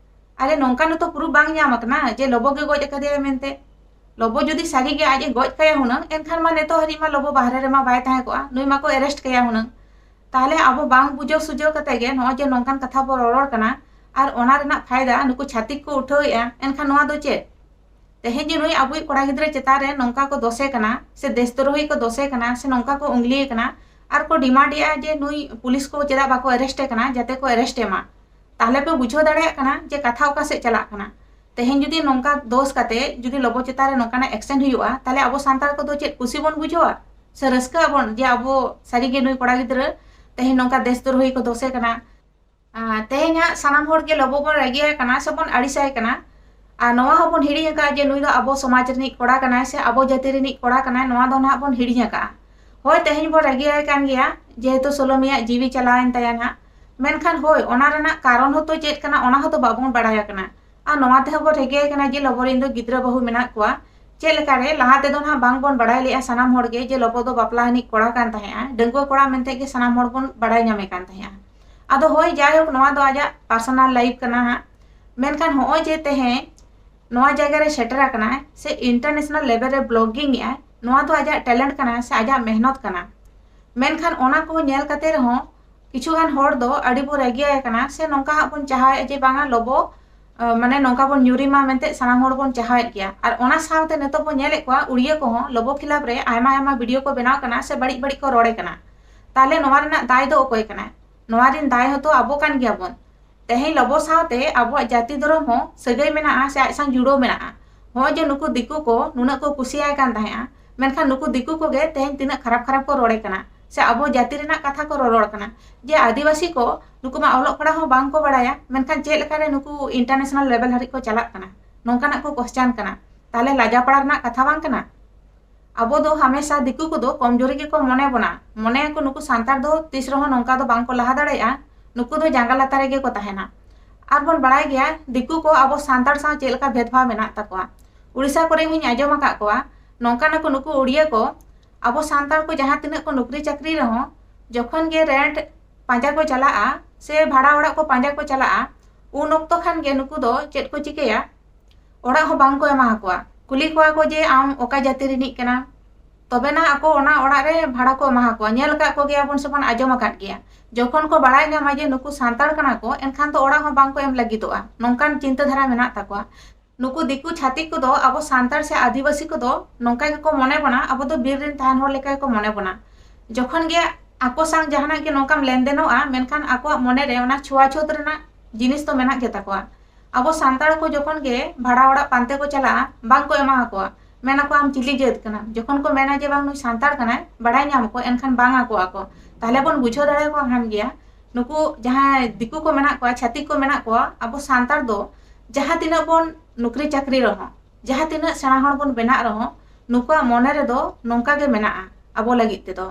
ᱟᱨᱮ, ᱱᱚᱝᱠᱟ ᱱᱤᱛᱚᱜ proof ᱵᱟᱝ ᱧᱟᱢ ᱟᱠᱟᱱᱟ ᱡᱮ ᱞᱚᱵᱚ ᱜᱮ ᱜᱚᱡ ᱟᱠᱟᱫᱮᱭᱟ ᱢᱮᱱᱛᱮ᱾ ᱞᱚᱵᱚ ᱡᱩᱫᱤ ᱥᱟᱹᱨᱤᱜᱮ ᱟᱡ ᱮ ᱜᱚᱡ ᱠᱟᱭᱟ ᱦᱩᱱᱟᱹᱝ, ᱮᱱᱠᱷᱟᱱ ᱢᱟ ᱱᱤᱛᱚᱜ ᱦᱟᱹᱨᱤᱡ ᱢᱟ ᱞᱚᱵᱚ ᱵᱟᱦᱨᱮ ᱨᱮᱢᱟ ᱵᱟᱭ ᱛᱟᱦᱮᱸ ᱠᱚᱜᱼᱟ, ᱱᱩᱭ ᱢᱟᱠᱚ arrest ᱠᱟᱭᱟ ᱦᱩᱱᱟᱹᱝ᱾ ᱛᱟᱦᱞᱮ ᱟᱵᱚ ᱵᱟᱝ ᱵᱩᱡᱷᱟᱹᱣ ᱥᱩᱡᱷᱟᱹᱣ ᱠᱟᱛᱮ ᱜᱮ ᱱᱚᱜᱼᱚᱭ ᱡᱮ ᱱᱚᱝᱠᱟᱱ ᱠᱟᱛᱷᱟ ᱵᱚ ᱨᱚᱨᱚᱲ ᱠᱟᱱᱟ, ᱟᱨ ᱚᱱᱟ ᱨᱮᱱᱟᱜ ᱯᱷᱟᱭᱫᱟ ᱱᱩᱠᱩ ᱪᱷᱟᱹᱛᱤᱠ ᱠᱚ ᱩᱴᱷᱟᱹᱣᱮᱫᱼᱟ, ᱮᱱᱠᱷᱟᱱ ᱱᱚᱣᱟ ᱫᱚ ᱪᱮᱫ? ᱛᱮᱦᱮᱧ ᱡᱮ ᱱᱩᱭ ᱟᱵᱚᱭᱤᱡ ᱠᱚᱲᱟ ᱜᱤᱫᱽᱨᱟᱹ ᱪᱮᱛᱟᱱ ᱨᱮ ᱱᱚᱝᱠᱟ ᱠᱚ ᱫᱳᱥᱮ ᱠᱟᱱᱟ, ᱥᱮ ᱫᱮᱥᱫᱨᱳᱦᱤ ᱠᱚ ᱫᱳᱥᱮ ᱠᱟᱱᱟ, ᱥᱮ ᱱᱚᱝᱠᱟ ᱠᱚ ᱩᱝᱞᱤᱭᱮ ᱠᱟᱱᱟ, ᱟᱨ ᱠᱚ demand ᱮᱜᱼᱟ ᱡᱮ ᱱᱩᱭ ᱯᱩᱞᱤᱥ ᱠᱚ ᱪᱮᱫᱟᱜ ᱵᱟᱠᱚ arrest ᱮ ᱠᱟᱱᱟ, ᱡᱟᱛᱮ ᱠᱚ arrest ᱮ ᱢᱟ᱾ ᱛᱟᱦᱞᱮ ᱯᱮ ᱵᱩᱡᱷᱟᱹᱣ ᱫᱟᱲᱮᱭᱟᱜ ᱠᱟᱱᱟ ᱡᱮ ᱠᱟᱛᱷᱟ ᱚᱠᱟ ᱥᱮᱫ ᱪᱟᱞᱟᱜ ᱠᱟᱱᱟ᱾ ᱛᱮᱦᱮᱧ ᱡᱩᱫᱤ ᱱᱚᱝᱠᱟ ᱫᱳᱥ ᱠᱟᱛᱮ ᱡᱩᱫᱤ ᱞᱚᱵᱚ ᱪᱮᱛᱟᱱ ᱨᱮ ᱱᱚᱝᱠᱟᱱᱟᱜ action ᱦᱩᱭᱩᱜᱼᱟ, ᱛᱟᱦᱞᱮ ᱟᱵᱚ ᱥᱟᱱᱛᱟᱲ ᱠᱚᱫᱚ ᱪᱮᱫ ᱠᱩᱥᱤ ᱵᱚᱱ ᱵᱩᱡᱷᱟᱹᱣᱟ ᱥᱮ ᱨᱟᱹᱥᱠᱟᱹ ᱟᱵᱚᱱ ᱡᱮ ᱟᱵᱚ ᱥᱟᱹᱨᱤᱜᱮ ᱱᱩᱭ ᱠᱚᱲᱟ ᱜᱤᱫᱽᱨᱟᱹ ᱛᱮᱦᱮᱧ ᱱᱚᱝᱠᱟ ᱫᱮᱥᱫᱨᱳᱦᱤ ᱠᱚ ᱫᱳᱥᱮ ᱠᱟᱱᱟ? ᱟᱨ ᱛᱮᱦᱮᱧ ᱦᱟᱸᱜ ᱥᱟᱱᱟᱢ ᱦᱚᱲ ᱜᱮ ᱞᱚᱵᱚ ᱵᱚᱱ ᱨᱟᱹᱜᱤᱭᱟᱭ ᱠᱟᱱᱟ ᱥᱮ ᱵᱚᱱ ᱟᱹᱲᱤᱥᱟᱭ ᱠᱟᱱᱟ, ᱟᱨ ᱱᱚᱣᱟ ᱦᱚᱸᱵᱚᱱ ᱦᱤᱲᱤᱧ ᱟᱠᱟᱫᱼᱟ ᱡᱮ ᱱᱩᱭ ᱫᱚ ᱟᱵᱚ ᱥᱚᱢᱟᱡᱽ ᱨᱤᱱᱤᱡ ᱠᱚᱲᱟ ᱠᱟᱱᱟᱭ ᱥᱮ ᱟᱵᱚ ᱡᱟᱹᱛᱤ ᱨᱤᱱᱤᱡ ᱠᱚᱲᱟ ᱠᱟᱱᱟᱭ, ᱱᱚᱣᱟ ᱫᱚ ᱱᱟᱦᱟᱜ ᱵᱚᱱ ᱦᱤᱲᱤᱧ ᱟᱠᱟᱫᱼᱟ᱾ ᱦᱳᱭ, ᱛᱮᱦᱮᱧ ᱵᱚᱱ ᱨᱟᱹᱜᱤᱭᱟᱭ ᱠᱟᱱ ᱜᱮᱭᱟ, ᱡᱮᱦᱮᱛᱩ ᱥᱳᱞᱳᱢᱤᱭᱟᱜ ᱡᱤᱣᱤ ᱪᱟᱞᱟᱣᱮᱱ ᱛᱟᱭᱟ ᱱᱟᱦᱟᱜ᱾ ᱢᱮᱱᱠᱷᱟᱱ ᱦᱳᱭ, ᱚᱱᱟ ᱨᱮᱱᱟᱜ ᱠᱟᱨᱚᱱ ᱦᱚᱸᱛᱚ ᱪᱮᱫ ᱠᱟᱱᱟ, ᱚᱱᱟ ᱦᱚᱸᱛᱚ ᱵᱟᱵᱚᱱ ᱵᱟᱲᱟᱭ ᱠᱟᱱᱟ᱾ ᱟᱨ ᱱᱚᱣᱟ ᱛᱮᱦᱚᱸ ᱵᱚ ᱴᱷᱤᱠᱟᱹᱭ ᱠᱟᱱᱟ ᱡᱮ ᱞᱚᱵᱚ ᱨᱮᱱ ᱫᱚ ᱜᱤᱫᱽᱨᱟᱹ ᱵᱟᱹᱦᱩ ᱢᱮᱱᱟᱜ ᱠᱚᱣᱟ᱾ ᱪᱮᱫ ᱞᱮᱠᱟᱨᱮ ᱞᱟᱦᱟ ᱛᱮᱫᱚ ᱱᱟᱦᱟᱜ ᱵᱟᱝ ᱵᱚᱱ ᱵᱟᱲᱟᱭ ᱞᱮᱜᱼᱟ ᱥᱟᱱᱟᱢ ᱦᱚᱲ ᱜᱮ ᱡᱮ ᱞᱚᱵᱚ ᱫᱚ ᱵᱟᱯᱞᱟ ᱟᱹᱱᱤᱡ ᱠᱚᱲᱟ ᱠᱟᱱ ᱛᱟᱦᱮᱸᱜᱼᱟ, ᱰᱟᱺᱜᱩᱣᱟᱹ ᱠᱚᱲᱟ ᱢᱮᱱᱛᱮ ᱜᱮ ᱥᱟᱱᱟᱢ ᱦᱚᱲ ᱵᱚᱱ ᱵᱟᱲᱟᱭ ᱧᱟᱢᱮ ᱠᱟᱱ ᱛᱟᱦᱮᱸᱜᱼᱟ᱾ ᱟᱫᱚ ᱦᱳᱭ, ᱡᱟᱭᱦᱳᱠ, ᱱᱚᱣᱟ ᱫᱚ ᱟᱡᱟᱜ personal life ᱠᱟᱱᱟ ᱦᱟᱸᱜ᱾ ᱢᱮᱱᱠᱷᱟᱱ ᱦᱚᱸᱜᱼᱚᱭ ᱡᱮ ᱛᱮᱦᱮᱧ ᱱᱚᱣᱟ ᱡᱟᱭᱜᱟ ᱨᱮ ᱥᱮᱴᱮᱨ ᱟᱠᱟᱱᱟᱭ ᱥᱮ international level ᱨᱮ blogging ᱮᱜᱼᱟᱭ, ᱱᱚᱣᱟ ᱫᱚ ᱟᱡᱟᱜ talent ᱠᱟᱱᱟ ᱥᱮ ᱟᱡᱟᱜ ᱢᱮᱦᱱᱚᱛ ᱠᱟᱱᱟ᱾ ᱢᱮᱱᱠᱷᱟᱱ ᱚᱱᱟ ᱠᱚ ᱧᱮᱞ ᱠᱟᱛᱮ ᱨᱮᱦᱚᱸ ᱠᱤᱪᱷᱩ ᱜᱟᱱ ᱦᱚᱲ ᱫᱚ ᱟᱹᱰᱤ ᱵᱚ ᱨᱟᱹᱜᱤᱭᱟᱭ ᱠᱟᱱᱟ ᱥᱮ ᱱᱚᱝᱠᱟ ᱦᱟᱸᱜ ᱵᱚᱱ ᱪᱟᱦᱟᱣᱮᱫᱼᱟ ᱡᱮ ᱵᱟᱝᱟ ᱞᱚᱵᱚ, ᱟᱸ, ᱢᱟᱱᱮ ᱱᱚᱝᱠᱟ ᱵᱚᱱ ᱧᱩᱨᱤ ᱢᱟ ᱢᱮᱱᱛᱮ ᱥᱟᱱᱟᱢ ᱦᱚᱲ ᱵᱚᱱ ᱪᱟᱦᱟᱣᱮᱫ ᱜᱮᱭᱟ᱾ ᱟᱨ ᱚᱱᱟ ᱥᱟᱶᱛᱮ ᱱᱤᱛᱚᱜ ᱵᱚᱱ ᱧᱮᱞᱮᱫ ᱠᱚᱣᱟ ᱩᱲᱤᱭᱟᱹ ᱠᱚᱦᱚᱸ ᱞᱚᱵᱚ ᱠᱷᱤᱞᱟᱯ ᱨᱮ ᱟᱭᱢᱟ ᱟᱭᱢᱟ video ᱠᱚ ᱵᱮᱱᱟᱣ ᱠᱟᱱᱟ ᱥᱮ ᱵᱟᱹᱲᱤᱡ ᱵᱟᱹᱲᱤᱡ ᱠᱚ ᱨᱚᱲᱮ ᱠᱟᱱᱟ᱾ ᱛᱟᱦᱞᱮ ᱱᱚᱣᱟ ᱨᱮᱱᱟᱜ ᱫᱟᱭ ᱫᱚ ᱚᱠᱚᱭ ᱠᱟᱱᱟᱭ? ᱱᱚᱣᱟ ᱨᱮᱱ ᱫᱟᱭ ᱦᱚᱸᱛᱚ ᱟᱵᱚ ᱠᱟᱱ ᱜᱮᱭᱟᱵᱚᱱ᱾ ᱛᱮᱦᱮᱧ ᱞᱚᱵᱚ ᱥᱟᱶᱛᱮ ᱟᱵᱚᱣᱟᱜ ᱡᱟᱹᱛᱤ ᱫᱷᱚᱨᱚᱢ ᱦᱚᱸ ᱥᱟᱹᱜᱟᱹᱭ ᱢᱮᱱᱟᱜᱼᱟ ᱥᱮ ᱟᱡ ᱥᱟᱶ ᱡᱩᱲᱟᱹᱣ ᱢᱮᱱᱟᱜᱼᱟ᱾ ᱦᱚᱸᱜᱼᱚᱭ ᱡᱮ ᱱᱩᱠᱩ ᱫᱤᱠᱩ ᱠᱚ ᱱᱩᱱᱟᱹᱜ ᱠᱚ ᱠᱩᱥᱤᱭᱟᱭ ᱠᱟᱱ ᱛᱟᱦᱮᱸᱜᱼᱟ, ᱢᱮᱱᱠᱷᱟᱱ ᱱᱩᱠᱩ ᱫᱤᱠᱩ ᱠᱚᱜᱮ ᱛᱮᱦᱮᱧ ᱛᱤᱱᱟᱹᱜ ᱠᱷᱟᱨᱟᱯ ᱠᱷᱟᱨᱟᱯ ᱠᱚ ᱨᱚᱲᱮ ᱠᱟᱱᱟ ᱥᱮ ᱟᱵᱚ ᱡᱟᱹᱛᱤ ᱨᱮᱱᱟᱜ ᱠᱟᱛᱷᱟ ᱠᱚ ᱨᱚᱨᱚᱲ ᱠᱟᱱᱟ ᱡᱮ ᱟᱹᱫᱤᱵᱟᱹᱥᱤ ᱠᱚ ᱱᱩᱠᱩ ᱢᱟ ᱚᱞᱚᱜ ᱯᱟᱲᱦᱟᱜ ᱦᱚᱸ ᱵᱟᱝ ᱠᱚ ᱵᱟᱲᱟᱭᱟ, ᱢᱮᱱᱠᱷᱟᱱ ᱪᱮᱫ ᱞᱮᱠᱟᱨᱮ ᱱᱩᱠᱩ international level ᱦᱟᱹᱨᱤᱡ ᱠᱚ ᱪᱟᱞᱟᱜ ᱠᱟᱱᱟ, ᱱᱚᱝᱠᱟᱱᱟᱜ ᱠᱚ question ᱠᱟᱱᱟ᱾ ᱛᱟᱦᱞᱮ ᱞᱟᱡᱟ ᱯᱟᱲᱟ ᱨᱮᱱᱟᱜ ᱠᱟᱛᱷᱟ ᱵᱟᱝ ᱠᱟᱱᱟ? ᱟᱵᱚ ᱫᱚ ᱦᱟᱢᱮᱥᱟ ᱫᱤᱠᱩ ᱠᱚᱫᱚ ᱠᱚᱢᱡᱳᱨᱤ ᱜᱮᱠᱚ ᱢᱚᱱᱮ ᱵᱚᱱᱟ, ᱢᱚᱱᱮᱭᱟᱠᱚ ᱱᱩᱠᱩ ᱥᱟᱱᱛᱟᱲ ᱫᱚ ᱛᱤᱥ ᱨᱮᱦᱚᱸ ᱱᱚᱝᱠᱟ ᱫᱚ ᱵᱟᱝ ᱠᱚ ᱞᱟᱦᱟ ᱫᱟᱲᱮᱭᱟᱜᱼᱟ, ᱱᱩᱠᱩ ᱫᱚ ᱡᱟᱸᱜᱟ ᱞᱟᱛᱟᱨ ᱨᱮᱜᱮ ᱠᱚ ᱛᱟᱦᱮᱱᱟ᱾ ᱟᱨ ᱵᱚᱱ ᱵᱟᱲᱟᱭ ᱜᱮᱭᱟ ᱫᱤᱠᱩ ᱠᱚ ᱟᱵᱚ ᱥᱟᱱᱛᱟᱲ ᱥᱟᱶ ᱪᱮᱫ ᱞᱮᱠᱟ ᱵᱷᱮᱫᱽᱵᱷᱟᱣ ᱢᱮᱱᱟᱜ ᱛᱟᱠᱚᱣᱟ᱾ ᱩᱲᱤᱥᱥᱟ ᱠᱚᱨᱮ ᱦᱚᱸᱧ ᱟᱸᱡᱚᱢ ᱟᱠᱟᱫ ᱠᱚᱣᱟ, ᱱᱚᱝᱠᱟᱱ ᱟᱠᱚ ᱱᱩᱠᱩ ᱩᱲᱤᱭᱟᱹ ᱠᱚ ᱟᱵᱚ ᱥᱟᱱᱛᱟᱲ ᱠᱚ ᱡᱟᱦᱟᱸ ᱛᱤᱱᱟᱹᱜ ᱠᱚ ᱱᱚᱠᱨᱤ ᱪᱟᱹᱠᱨᱤ ᱨᱮᱦᱚᱸ ᱡᱚᱠᱷᱚᱱ ᱜᱮ rent ᱯᱟᱸᱡᱟ ᱠᱚ ᱪᱟᱞᱟᱜᱼᱟ ᱥᱮ ᱵᱷᱟᱲᱟ ᱚᱲᱟᱜ ᱠᱚ ᱯᱟᱸᱡᱟ ᱠᱚ ᱪᱟᱞᱟᱜᱼᱟ, ᱩᱱ ᱚᱠᱛᱚ ᱠᱷᱟᱱ ᱜᱮ ᱱᱩᱠᱩ ᱫᱚ ᱪᱮᱫ ᱠᱚ ᱪᱤᱠᱟᱹᱭᱟ, ᱚᱲᱟᱜ ᱦᱚᱸ ᱵᱟᱝ ᱠᱚ ᱮᱢᱟ ᱟᱠᱚᱣᱟ᱾ ᱠᱩᱞᱤ ᱠᱚᱣᱟ ᱠᱚ ᱡᱮ, "ᱟᱢ ᱚᱠᱟ ᱡᱟᱹᱛᱤ ᱨᱤᱱᱤᱡ ᱠᱟᱱᱟᱢ?" ᱛᱚᱵᱮᱱᱟ ᱟᱠᱚ ᱚᱱᱟ ᱚᱲᱟᱜ ᱨᱮ ᱵᱷᱟᱲᱟ ᱠᱚ ᱮᱢᱟ ᱟᱠᱚᱣᱟ᱾ ᱧᱮᱞ ᱟᱠᱟᱫ ᱠᱚᱜᱮᱭᱟ ᱵᱚᱱ ᱥᱮ ᱵᱚᱱ ᱟᱸᱡᱚᱢ ᱟᱠᱟᱫ ᱜᱮᱭᱟ᱾ ᱡᱚᱠᱷᱚᱱ ᱠᱚ ᱵᱟᱲᱟᱭ ᱧᱟᱢᱟ ᱡᱮ ᱱᱩᱠᱩ ᱥᱟᱱᱛᱟᱲ ᱠᱟᱱᱟ ᱠᱚ, ᱮᱱᱠᱷᱟᱱ ᱫᱚ ᱚᱲᱟᱜ ᱦᱚᱸ ᱵᱟᱝ ᱠᱚ ᱮᱢ ᱞᱟᱹᱜᱤᱫᱚᱜᱼᱟ᱾ ᱱᱚᱝᱠᱟᱱ ᱪᱤᱱᱛᱟᱹ ᱫᱷᱟᱨᱟ ᱢᱮᱱᱟᱜ ᱛᱟᱠᱚᱣᱟ᱾ ᱱᱩᱠᱩ ᱫᱤᱠᱩ ᱪᱷᱟᱹᱛᱤᱠ ᱠᱚᱫᱚ ᱟᱵᱚ ᱥᱟᱱᱛᱟᱲ ᱥᱮ ᱟᱹᱫᱤᱵᱟᱹᱥᱤ ᱠᱚᱫᱚ ᱱᱚᱝᱠᱟ ᱜᱮᱠᱚ ᱢᱚᱱᱮ ᱵᱚᱱᱟ, ᱟᱵᱚ ᱫᱚ ᱵᱤᱨ ᱨᱮᱱ ᱛᱟᱦᱮᱱ ᱦᱚᱲ ᱞᱮᱠᱟ ᱜᱮᱠᱚ ᱢᱚᱱᱮ ᱵᱚᱱᱟ᱾ ᱡᱚᱠᱷᱚᱱ ᱜᱮ ᱟᱠᱚ ᱥᱟᱶ ᱡᱟᱦᱟᱱᱟᱜ ᱜᱮ ᱱᱚᱝᱠᱟᱢ ᱞᱮᱱᱫᱮᱱᱚᱜᱼᱟ, ᱢᱮᱱᱠᱷᱟᱱ ᱟᱠᱚᱣᱟᱜ ᱢᱚᱱᱮ ᱨᱮ ᱚᱱᱟ ᱪᱷᱩᱣᱟᱪᱷᱩᱛ ᱨᱮᱱᱟᱜ ᱡᱤᱱᱤᱥ ᱫᱚ ᱢᱮᱱᱟᱜ ᱜᱮ ᱛᱟᱠᱚᱣᱟ᱾ ᱟᱵᱚ ᱥᱟᱱᱛᱟᱲ ᱠᱚ ᱡᱚᱠᱷᱚᱱ ᱜᱮ ᱵᱷᱟᱲᱟ ᱚᱲᱟᱜ ᱯᱟᱱᱛᱮ ᱠᱚ ᱪᱟᱞᱟᱜᱼᱟ, ᱵᱟᱝ ᱠᱚ ᱮᱢᱟ ᱟᱠᱚᱣᱟ, ᱢᱮᱱ ᱟᱠᱚ, "ᱟᱢ ᱪᱤᱞᱤ ᱡᱟᱹᱛ ᱠᱟᱱᱟᱢ?" ᱡᱚᱠᱷᱚᱱ ᱠᱚ ᱢᱮᱱᱟ ᱡᱮ, "ᱵᱟᱝ, ᱱᱩᱭ ᱥᱟᱱᱛᱟᱲ ᱠᱟᱱᱟᱭ," ᱵᱟᱲᱟᱭ ᱧᱟᱢ ᱟᱠᱚ, ᱮᱱᱠᱷᱟᱱ ᱵᱟᱝ ᱟᱠᱚᱣᱟ ᱠᱚ᱾ ᱛᱟᱦᱞᱮ ᱵᱚᱱ ᱵᱩᱡᱷᱟᱹᱣ ᱫᱟᱲᱮᱭᱟᱠᱚ ᱠᱟᱱ ᱜᱮᱭᱟ, ᱱᱩᱠᱩ ᱡᱟᱦᱟᱸᱭ ᱫᱤᱠᱩ ᱠᱚ ᱢᱮᱱᱟᱜ ᱠᱚᱣᱟ, ᱪᱷᱟᱹᱛᱤᱠ ᱠᱚ ᱢᱮᱱᱟᱜ ᱠᱚᱣᱟ, ᱟᱵᱚ ᱥᱟᱱᱛᱟᱲ ᱫᱚ ᱡᱟᱦᱟᱸ ᱛᱤᱱᱟᱹᱜ ᱵᱚᱱ ᱱᱚᱠᱨᱤ ᱪᱟᱹᱠᱨᱤ ᱨᱮᱦᱚᱸ, ᱡᱟᱦᱟᱸ ᱛᱤᱱᱟᱹᱜ ᱥᱮᱬᱟ ᱦᱚᱲ ᱵᱚᱱ ᱵᱮᱱᱟᱜ ᱨᱮᱦᱚᱸ, ᱱᱩᱠᱩᱣᱟᱜ ᱢᱚᱱᱮ ᱨᱮᱫᱚ ᱱᱚᱝᱠᱟ ᱜᱮ ᱢᱮᱱᱟᱜᱼᱟ ᱟᱵᱚ ᱞᱟᱹᱜᱤᱫ ᱛᱮᱫᱚ᱾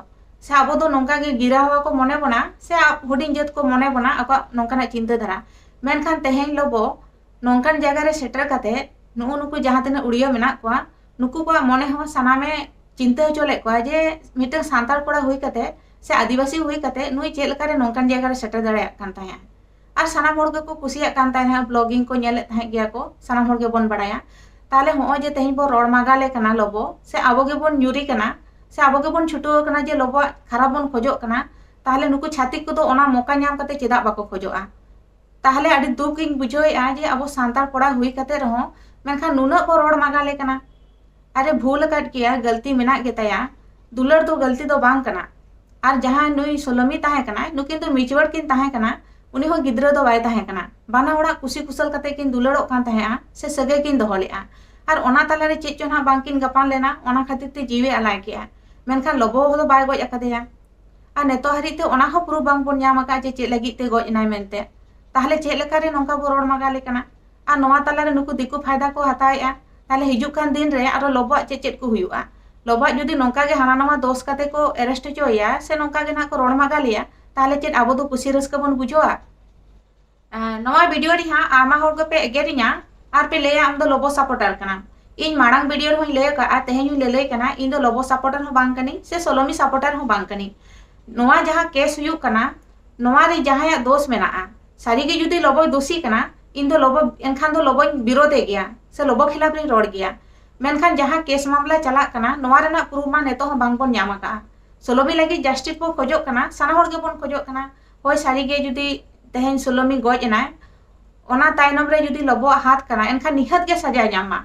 ᱥᱮ ᱟᱵᱚ ᱫᱚ ᱱᱚᱝᱠᱟ ᱜᱮ ᱜᱤᱨᱟᱣᱟ ᱠᱚ ᱢᱚᱱᱮ ᱵᱚᱱᱟ, ᱥᱮ ᱟ-, ᱦᱩᱰᱤᱧ ᱡᱟᱹᱛ ᱠᱚ ᱢᱚᱱᱮ ᱵᱚᱱᱟ ᱟᱠᱚᱣᱟᱜ ᱱᱚᱝᱠᱟᱱᱟᱜ ᱪᱤᱱᱛᱟᱹ ᱫᱷᱟᱨᱟ᱾ ᱢᱮᱱᱠᱷᱟᱱ ᱛᱮᱦᱮᱧ ᱞᱚᱵᱚ ᱱᱚᱝᱠᱟᱱ ᱡᱟᱭᱜᱟ ᱨᱮ ᱥᱮᱴᱮᱨ ᱠᱟᱛᱮ ᱱᱩᱜᱼᱩ ᱱᱩᱠᱩ ᱡᱟᱦᱟᱸ ᱛᱤᱱᱟᱹᱜ ᱩᱲᱤᱭᱟᱹ ᱢᱮᱱᱟᱜ ᱠᱚᱣᱟ, ᱱᱩᱠᱩ ᱠᱚᱣᱟᱜ ᱢᱚᱱᱮ ᱦᱚᱸ ᱥᱟᱱᱟᱢᱮ ᱪᱤᱱᱛᱟᱹ ᱦᱚᱪᱚ ᱞᱮᱫ ᱠᱚᱣᱟ ᱡᱮ ᱢᱤᱫᱴᱟᱝ ᱥᱟᱱᱛᱟᱲ ᱠᱚᱲᱟ ᱦᱩᱭ ᱠᱟᱛᱮ ᱥᱮ ᱟᱹᱫᱤᱵᱟᱹᱥᱤ ᱦᱩᱭ ᱠᱟᱛᱮ ᱱᱩᱭ ᱪᱮᱫ ᱞᱮᱠᱟᱨᱮ ᱱᱚᱝᱠᱟᱱ ᱡᱟᱭᱜᱟ ᱨᱮ ᱥᱮᱴᱮᱨ ᱫᱟᱲᱮᱭᱟᱜ ᱠᱟᱱ ᱛᱟᱦᱮᱸᱫ᱾ ᱟᱨ ᱥᱟᱱᱟᱢ ᱦᱚᱲ ᱜᱮᱠᱚ ᱠᱩᱥᱤᱭᱟᱜ ᱠᱟᱱ ᱛᱟᱦᱮᱸᱫ, ᱵᱞᱚᱜᱤᱝ ᱠᱚ ᱧᱮᱞᱮᱫ ᱛᱟᱦᱮᱸᱫ ᱜᱮᱭᱟ ᱠᱚ, ᱥᱟᱱᱟᱢ ᱦᱚᱲ ᱜᱮᱵᱚᱱ ᱵᱟᱲᱟᱭᱟ᱾ ᱛᱟᱦᱞᱮ ᱦᱚᱸᱜᱼᱚᱭ ᱡᱮ ᱛᱮᱦᱮᱧ ᱵᱚᱱ ᱨᱚᱲ ᱢᱟᱜᱟᱞᱮ ᱠᱟᱱᱟ ᱞᱚᱵᱚ, ᱥᱮ ᱟᱵᱚ ᱜᱮᱵᱚᱱ ᱧᱩᱨᱤ ᱠᱟᱱᱟ, ᱥᱮ ᱟᱵᱚ ᱜᱮᱵᱚᱱ ᱪᱷᱩᱴᱟᱹᱣ ᱟᱠᱟᱱᱟ ᱡᱮ ᱞᱚᱵᱚᱣᱟᱜ ᱠᱷᱟᱨᱟᱯ ᱵᱚᱱ ᱠᱷᱚᱡᱚᱜ ᱠᱟᱱᱟ, ᱛᱟᱦᱞᱮ ᱱᱩᱠᱩ ᱪᱷᱟᱹᱛᱤᱠ ᱠᱚᱫᱚ ᱚᱱᱟ ᱢᱚᱠᱟ ᱧᱟᱢ ᱠᱟᱛᱮ ᱪᱮᱫᱟᱜ ᱵᱟᱠᱚ ᱠᱷᱚᱡᱚᱜᱼᱟ? ᱛᱟᱦᱞᱮ ᱟᱹᱰᱤ ᱫᱩᱠ ᱤᱧ ᱵᱩᱡᱷᱟᱹᱣᱮᱫᱼᱟ ᱡᱮ ᱟᱵᱚ ᱥᱟᱱᱛᱟᱲ ᱠᱚᱲᱟ ᱦᱩᱭ ᱠᱟᱛᱮ ᱨᱮᱦᱚᱸ ᱢᱮᱱᱠᱷᱟᱱ ᱱᱩᱱᱟᱹᱜ ᱵᱚ ᱨᱚᱲ ᱢᱟᱜᱟᱞᱮ ᱠᱟᱱᱟ᱾ ᱟᱨᱮ ᱵᱷᱩᱞ ᱟᱠᱟᱫ ᱜᱮᱭᱟ, ᱜᱟᱹᱞᱛᱤ ᱢᱮᱱᱟᱜ ᱜᱮᱛᱟᱭᱟ, ᱫᱩᱞᱟᱹᱲ ᱫᱚ ᱜᱟᱹᱞᱛᱤ ᱫᱚ ᱵᱟᱝ ᱠᱟᱱᱟ᱾ ᱟᱨ ᱡᱟᱦᱟᱸᱭ ᱱᱩᱭ ᱥᱳᱞᱳᱢᱤ ᱛᱟᱦᱮᱸ ᱠᱟᱱᱟᱭ, ᱱᱩᱠᱤᱱ ᱫᱚ ᱢᱤᱪᱩᱣᱟᱨ ᱠᱤᱱ ᱛᱟᱦᱮᱸ ᱠᱟᱱᱟ, ᱩᱱᱤ ᱦᱚᱸ ᱜᱤᱫᱽᱨᱟᱹ ᱫᱚ ᱵᱟᱭ ᱛᱟᱦᱮᱸ ᱠᱟᱱᱟ᱾ ᱵᱟᱱᱟ ᱦᱚᱲᱟᱜ ᱠᱩᱥᱤ ᱠᱩᱥᱟᱹᱞ ᱠᱟᱛᱮ ᱠᱤᱱ ᱫᱩᱞᱟᱹᱲᱚᱜ ᱠᱟᱱ ᱛᱟᱦᱮᱸᱜᱼᱟ ᱥᱮ ᱥᱟᱹᱜᱟᱹᱭ ᱠᱤᱱ ᱫᱚᱦᱚ ᱞᱮᱜᱼᱟ᱾ ᱟᱨ ᱚᱱᱟ ᱛᱟᱞᱟᱨᱮ ᱪᱮᱫ ᱪᱚ ᱱᱟᱦᱟᱜ ᱵᱟᱝᱠᱤᱱ ᱜᱟᱯᱟᱱ ᱞᱮᱱᱟ, ᱚᱱᱟ ᱠᱷᱟᱹᱛᱤᱨ ᱛᱮ ᱡᱤᱣᱤ ᱟᱞᱟᱭ ᱠᱮᱜᱼᱟ᱾ ᱢᱮᱱᱠᱷᱟᱱ ᱞᱚᱵᱚ ᱫᱚ ᱵᱟᱭ ᱜᱚᱡ ᱟᱠᱟᱫᱮᱭᱟ᱾ ᱟᱨ ᱱᱤᱛᱚᱜ ᱦᱟᱹᱨᱤᱡ ᱛᱮ ᱚᱱᱟ ᱦᱚᱸ ᱯᱨᱩᱯᱷ ᱵᱟᱝ ᱵᱚᱱ ᱧᱟᱢ ᱟᱠᱟᱫ ᱡᱮ ᱪᱮᱫ ᱞᱟᱹᱜᱤᱫ ᱛᱮ ᱜᱚᱡ ᱮᱱᱟᱭ ᱢᱮᱱᱛᱮ᱾ ᱛᱟᱦᱞᱮ ᱪᱮᱫ ᱞᱮᱠᱟᱨᱮ ᱱᱚᱝᱠᱟ ᱵᱚ ᱨᱚᱲ ᱢᱟᱜᱟᱞᱮ ᱠᱟᱱᱟ? ᱟᱨ ᱱᱚᱣᱟ ᱛᱟᱞᱟᱨᱮ ᱱᱩᱠᱩ ᱫᱤᱠᱩ ᱯᱷᱟᱭᱫᱟ ᱠᱚ ᱦᱟᱛᱟᱣᱮᱫᱼᱟ᱾ ᱛᱟᱦᱞᱮ ᱦᱤᱡᱩᱜ ᱠᱟᱱ ᱫᱤᱱ ᱨᱮ ᱟᱨᱚ ᱞᱚᱵᱚᱣᱟᱜ ᱪᱮᱫ ᱪᱮᱫ ᱠᱚ ᱦᱩᱭᱩᱜᱼᱟ? ᱞᱚᱵᱚᱣᱟᱜ ᱡᱩᱫᱤ ᱱᱚᱝᱠᱟ ᱜᱮ ᱦᱟᱱᱟ ᱱᱟᱣᱟ ᱫᱳᱥ ᱠᱟᱛᱮ ᱠᱚ ᱮᱨᱮᱥᱴ ᱦᱚᱪᱚᱭᱮᱭᱟ ᱥᱮ ᱱᱚᱝᱠᱟ ᱜᱮ ᱱᱟᱦᱟᱜ ᱠᱚ ᱨᱚᱲ ᱢᱟᱜᱟᱞᱮᱭᱟ, ᱛᱟᱦᱞᱮ ᱪᱮᱫ ᱟᱵᱚ ᱫᱚ ᱠᱩᱥᱤ ᱨᱟᱹᱥᱠᱟᱹ ᱵᱚᱱ ᱵᱩᱡᱷᱟᱹᱣᱟ? ᱟᱨ ᱱᱚᱣᱟ ᱵᱷᱤᱰᱤᱭᱳ ᱨᱮ ᱦᱟᱸᱜ ᱟᱭᱢᱟ ᱦᱚᱲ ᱜᱮᱯᱮ ᱮᱜᱮᱨᱤᱧᱟ ᱟᱨ ᱯᱮ ᱞᱟᱹᱭᱟ, "ᱟᱢ ᱫᱚ ᱞᱚᱵᱚ ᱥᱟᱯᱳᱨᱴᱟᱨ ᱠᱟᱱᱟᱢ᱾" ᱤᱧ ᱢᱟᱲᱟᱝ ᱵᱷᱤᱰᱤᱭᱳ ᱨᱮᱦᱚᱸᱧ ᱞᱟᱹᱭ ᱟᱠᱟᱫᱼᱟ, ᱛᱮᱦᱮᱧ ᱦᱚᱸᱧ ᱞᱟᱹᱞᱟᱹᱭ ᱠᱟᱱᱟ, ᱤᱧ ᱫᱚ ᱞᱚᱵᱚ ᱥᱟᱯᱳᱨᱴᱟᱨ ᱦᱚᱸ ᱵᱟᱝ ᱠᱟᱹᱱᱟᱹᱧ ᱥᱮ ᱥᱳᱞᱳᱢᱤ ᱥᱟᱯᱳᱨᱴᱟᱨ ᱦᱚᱸ ᱵᱟᱝ ᱠᱟᱹᱱᱟᱹᱧ᱾ ᱱᱚᱣᱟ ᱡᱟᱦᱟᱸ ᱠᱮᱥ ᱦᱩᱭᱩᱜ ᱠᱟᱱᱟ, ᱱᱚᱣᱟ ᱨᱮ ᱡᱟᱦᱟᱸᱭᱟᱜ ᱫᱳᱥ ᱢᱮᱱᱟᱜᱼᱟ, ᱥᱟᱹᱨᱤᱜᱮ ᱡᱩᱫᱤ ᱞᱚᱵᱚᱭ ᱫᱳᱥᱤ ᱠᱟᱱᱟ, ᱤᱧ ᱫᱚ ᱞᱚᱵᱚ, ᱮᱱᱠᱷᱟᱱ ᱫᱚ ᱞᱚᱵᱚᱧ ᱵᱤᱨᱳᱫᱷᱮ ᱜᱮᱭᱟ ᱥᱮ ᱞᱚᱵᱚ ᱠᱷᱤᱞᱟᱯ ᱨᱤᱧ ᱨᱚᱲ ᱜᱮᱭᱟ᱾ ᱢᱮᱱᱠᱷᱟᱱ ᱡᱟᱦᱟᱸ ᱠᱮᱥ ᱢᱟᱢᱞᱟ ᱪᱟᱞᱟᱜ ᱠᱟᱱᱟ, ᱱᱚᱣᱟ ᱨᱮᱱᱟᱜ ᱯᱨᱩᱯᱷ ᱢᱟ ᱱᱤᱛᱚᱜ ᱦᱚᱸ ᱵᱟᱝ ᱵᱚᱱ ᱧᱟᱢ ᱟᱠᱟᱫᱼᱟ᱾ ᱥᱳᱞᱳᱢᱤ ᱞᱟᱹᱜᱤᱫ ᱡᱟᱥᱴᱤᱥ ᱵᱚᱱ ᱠᱷᱚᱡᱚᱜ ᱠᱟᱱᱟ, ᱥᱟᱱᱟᱢ ᱦᱚᱲ ᱜᱮᱵᱚᱱ ᱠᱷᱚᱡᱚᱜ ᱠᱟᱱᱟ᱾ ᱦᱳᱭ, ᱥᱟᱹᱨᱤᱜᱮ ᱡᱩᱫᱤ ᱛᱮᱦᱮᱧ ᱥᱳᱞᱳᱢᱤ ᱜᱚᱡ ᱮᱱᱟᱭ, ᱚᱱᱟ ᱛᱟᱭᱱᱚᱢ ᱨᱮ ᱡᱩᱫᱤ ᱞᱚᱵᱚᱣᱟᱜ ᱦᱟᱛ ᱠᱟᱱᱟ, ᱮᱱᱠᱷᱟᱱ ᱱᱤᱦᱟᱹᱛ ᱜᱮ ᱥᱟᱡᱟᱭ ᱧᱟᱢ ᱢᱟ᱾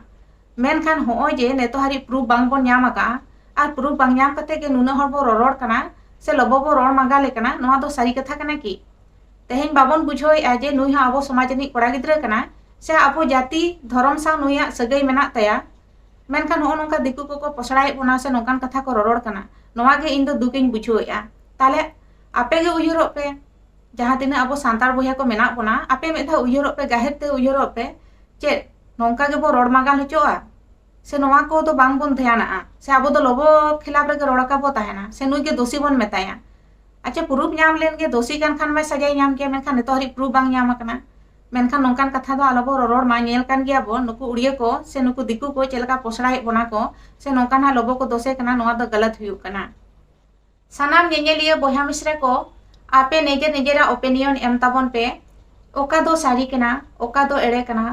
ᱢᱮᱱᱠᱷᱟᱱ ᱦᱚᱸᱜᱼᱚᱭ ᱡᱮ ᱱᱤᱛᱚᱜ ᱦᱟᱹᱨᱤᱡ ᱯᱨᱩᱯᱷ ᱵᱟᱝ ᱵᱚᱱ ᱧᱟᱢ ᱟᱠᱟᱫᱼᱟ, ᱟᱨ ᱯᱨᱩᱯᱷ ᱵᱟᱝ ᱧᱟᱢ ᱠᱟᱛᱮ ᱜᱮ ᱱᱩᱱᱟᱹᱜ ᱦᱚᱲ ᱵᱚᱱ ᱨᱚᱨᱚᱲ ᱠᱟᱱᱟ ᱥᱮ ᱞᱚᱵᱚ ᱵᱚ ᱨᱚᱲ ᱢᱟᱜᱟᱞᱮ ᱠᱟᱱᱟ, ᱱᱚᱣᱟ ᱫᱚ ᱥᱟᱹᱨᱤ ᱠᱟᱛᱷᱟ ᱠᱟᱱᱟ ᱠᱤ? ᱛᱮᱦᱮᱧ ᱵᱟᱵᱚᱱ ᱵᱩᱡᱷᱟᱹᱣᱮᱫᱼᱟ ᱡᱮ ᱱᱩᱭ ᱦᱚᱸ ᱟᱵᱚ ᱥᱚᱢᱟᱡᱽ ᱨᱤᱱᱤᱡ ᱠᱚᱲᱟ ᱜᱤᱫᱽᱨᱟᱹ ᱠᱟᱱᱟᱭ ᱥᱮ ᱟᱵᱚ ᱡᱟᱹᱛᱤ ᱫᱷᱚᱨᱚᱢ ᱥᱟᱶ ᱱᱩᱭᱟᱜ ᱥᱟᱹᱜᱟᱹᱭ ᱢᱮᱱᱟᱜ ᱛᱟᱭᱟ᱾ ᱢᱮᱱᱠᱷᱟᱱ ᱱᱚᱜᱼᱚ ᱱᱚᱝᱠᱟ ᱫᱤᱠᱩ ᱠᱚᱠᱚ ᱯᱚᱥᱲᱟᱭᱮᱫ ᱵᱚᱱᱟ ᱥᱮ ᱱᱚᱝᱠᱟᱱ ᱠᱟᱛᱷᱟ ᱠᱚ ᱨᱚᱨᱚᱲ ᱠᱟᱱᱟ, ᱱᱚᱣᱟ ᱜᱮ ᱤᱧ ᱫᱚ ᱫᱩᱠ ᱤᱧ ᱵᱩᱡᱷᱟᱹᱣᱮᱫᱼᱟ᱾ ᱛᱟᱦᱞᱮ ᱟᱯᱮ ᱜᱮ ᱩᱭᱦᱟᱹᱨᱚᱜ ᱯᱮ, ᱡᱟᱦᱟᱸ ᱛᱤᱱᱟᱹᱜ ᱟᱵᱚ ᱥᱟᱱᱛᱟᱲ ᱵᱚᱭᱦᱟ ᱠᱚ ᱢᱮᱱᱟᱜ ᱵᱚᱱᱟ, ᱟᱯᱮ ᱢᱤᱫ ᱫᱷᱟᱣ ᱩᱭᱦᱟᱹᱨᱚᱜ ᱯᱮ, ᱜᱟᱹᱦᱤᱨ ᱛᱮ ᱩᱭᱦᱟᱹᱨᱚᱜ ᱯᱮ, ᱪᱮᱫ ᱱᱚᱝᱠᱟ ᱜᱮᱵᱚ ᱨᱚᱲ ᱢᱟᱜᱟᱞ ᱦᱚᱪᱚᱜᱼᱟ? ᱥᱮ ᱱᱚᱣᱟ ᱠᱚᱫᱚ ᱵᱟᱝ ᱵᱚᱱ ᱫᱷᱮᱭᱟᱱᱟᱜᱼᱟ, ᱥᱮ ᱟᱵᱚ ᱫᱚ ᱞᱚᱵᱚ ᱠᱷᱤᱞᱟᱯ ᱨᱮᱜᱮ ᱨᱚᱲ ᱟᱠᱟ ᱵᱚ ᱛᱟᱦᱮᱱᱟ, ᱥᱮ ᱱᱩᱭ ᱜᱮ ᱫᱳᱥᱤ ᱵᱚᱱ ᱢᱮᱛᱟᱭᱟ᱾ ᱟᱪᱪᱷᱟ, ᱯᱨᱩᱯ ᱧᱟᱢ ᱞᱮᱱ ᱜᱮ, ᱫᱳᱥᱤ ᱠᱟᱱ ᱠᱷᱟᱱ ᱢᱟᱭ ᱥᱟᱡᱟᱭ ᱧᱟᱢ ᱜᱮᱭᱟ, ᱢᱮᱱᱠᱷᱟᱱ ᱱᱤᱛᱚᱜ ᱦᱟᱹᱨᱤᱡ ᱯᱨᱩᱯ ᱵᱟᱝ ᱧᱟᱢ ᱟᱠᱟᱱᱟ᱾ ᱢᱮᱱᱠᱷᱟᱱ ᱱᱚᱝᱠᱟᱱ ᱠᱟᱛᱷᱟ ᱫᱚ ᱟᱞᱚ ᱵᱚ ᱨᱚᱨᱚᱲ ᱢᱟ᱾ ᱧᱮᱞ ᱠᱟᱱ ᱜᱮᱭᱟ ᱵᱚ ᱱᱩᱠᱩ ᱩᱲᱤᱭᱟᱹ ᱠᱚ ᱥᱮ ᱱᱩᱠᱩ ᱫᱤᱠᱩ ᱠᱚ ᱪᱮᱫ ᱞᱮᱠᱟ ᱯᱚᱥᱲᱟᱭᱮᱫ ᱵᱚᱱᱟ ᱠᱚ, ᱥᱮ ᱱᱚᱝᱠᱟᱱᱟᱜ ᱞᱚᱵᱚ ᱠᱚ ᱫᱳᱥᱮ ᱠᱟᱱᱟ, ᱱᱚᱣᱟ ᱫᱚ ᱜᱟᱞᱟᱛ ᱦᱩᱭᱩᱜ ᱠᱟᱱᱟ᱾ ᱥᱟᱱᱟᱢ ᱧᱮᱧᱮᱞᱤᱭᱟᱹ ᱵᱚᱭᱦᱟ ᱢᱤᱥᱨᱟ ᱠᱚ, ᱟᱯᱮ ᱱᱤᱡᱮᱨ ᱱᱤᱡᱮᱨᱟᱜ ᱳᱯᱤᱱᱤᱭᱚᱱ ᱮᱢ ᱛᱟᱵᱚᱱ ᱯᱮ, ᱚᱠᱟ ᱫᱚ ᱥᱟᱹᱨᱤ ᱠᱟᱱᱟ, ᱚᱠᱟ ᱫᱚ ᱮᱲᱮ ᱠᱟᱱᱟ,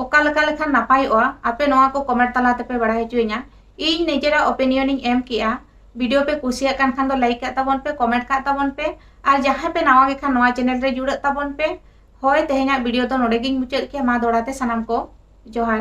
ᱚᱠᱟ ᱞᱮᱠᱟ ᱞᱮᱠᱷᱟᱱ ᱱᱟᱯᱟᱭᱚᱜᱼᱟ, ᱟᱯᱮ ᱱᱚᱣᱟ ᱠᱚ ᱠᱚᱢᱮᱱᱴ ᱛᱟᱞᱟ ᱛᱮᱯᱮ ᱵᱟᱲᱟᱭ ᱦᱚᱪᱚᱭᱤᱧᱟ᱾ ᱤᱧ ᱱᱤᱡᱮᱨᱟᱜ ᱳᱯᱤᱱᱤᱭᱚᱱ ᱤᱧ ᱮᱢ ᱠᱮᱜᱼᱟ᱾ ᱵᱷᱤᱰᱤᱭᱳ ᱯᱮ ᱠᱩᱥᱤᱭᱟᱜ ᱠᱟᱱ ᱠᱷᱟᱱ ᱫᱚ ᱞᱟᱭᱤᱠ ᱠᱟᱜ ᱛᱟᱵᱚᱱ ᱯᱮ, ᱠᱚᱢᱮᱱᱴ ᱠᱟᱜ ᱛᱟᱵᱚᱱ ᱯᱮ, ᱟᱨ ᱡᱟᱦᱟᱸᱭ ᱯᱮ ᱱᱟᱣᱟ ᱜᱮ ᱠᱷᱟᱱ ᱱᱚᱣᱟ ᱪᱮᱱᱮᱞ ᱨᱮ ᱡᱩᱲᱟᱹᱜ ᱛᱟᱵᱚᱱ ᱯᱮ᱾ ᱦᱳᱭ, ᱛᱮᱦᱮᱧᱟᱜ ᱵᱷᱤᱰᱤᱭᱳ ᱫᱚ ᱱᱚᱰᱮ ᱜᱤᱧ ᱢᱩᱪᱟᱹᱫ ᱠᱮᱜᱼᱟ᱾ ᱢᱟ ᱫᱚᱦᱲᱟ ᱛᱮ ᱥᱟᱱᱟᱢ ᱠᱚ ᱡᱚᱦᱟᱨ᱾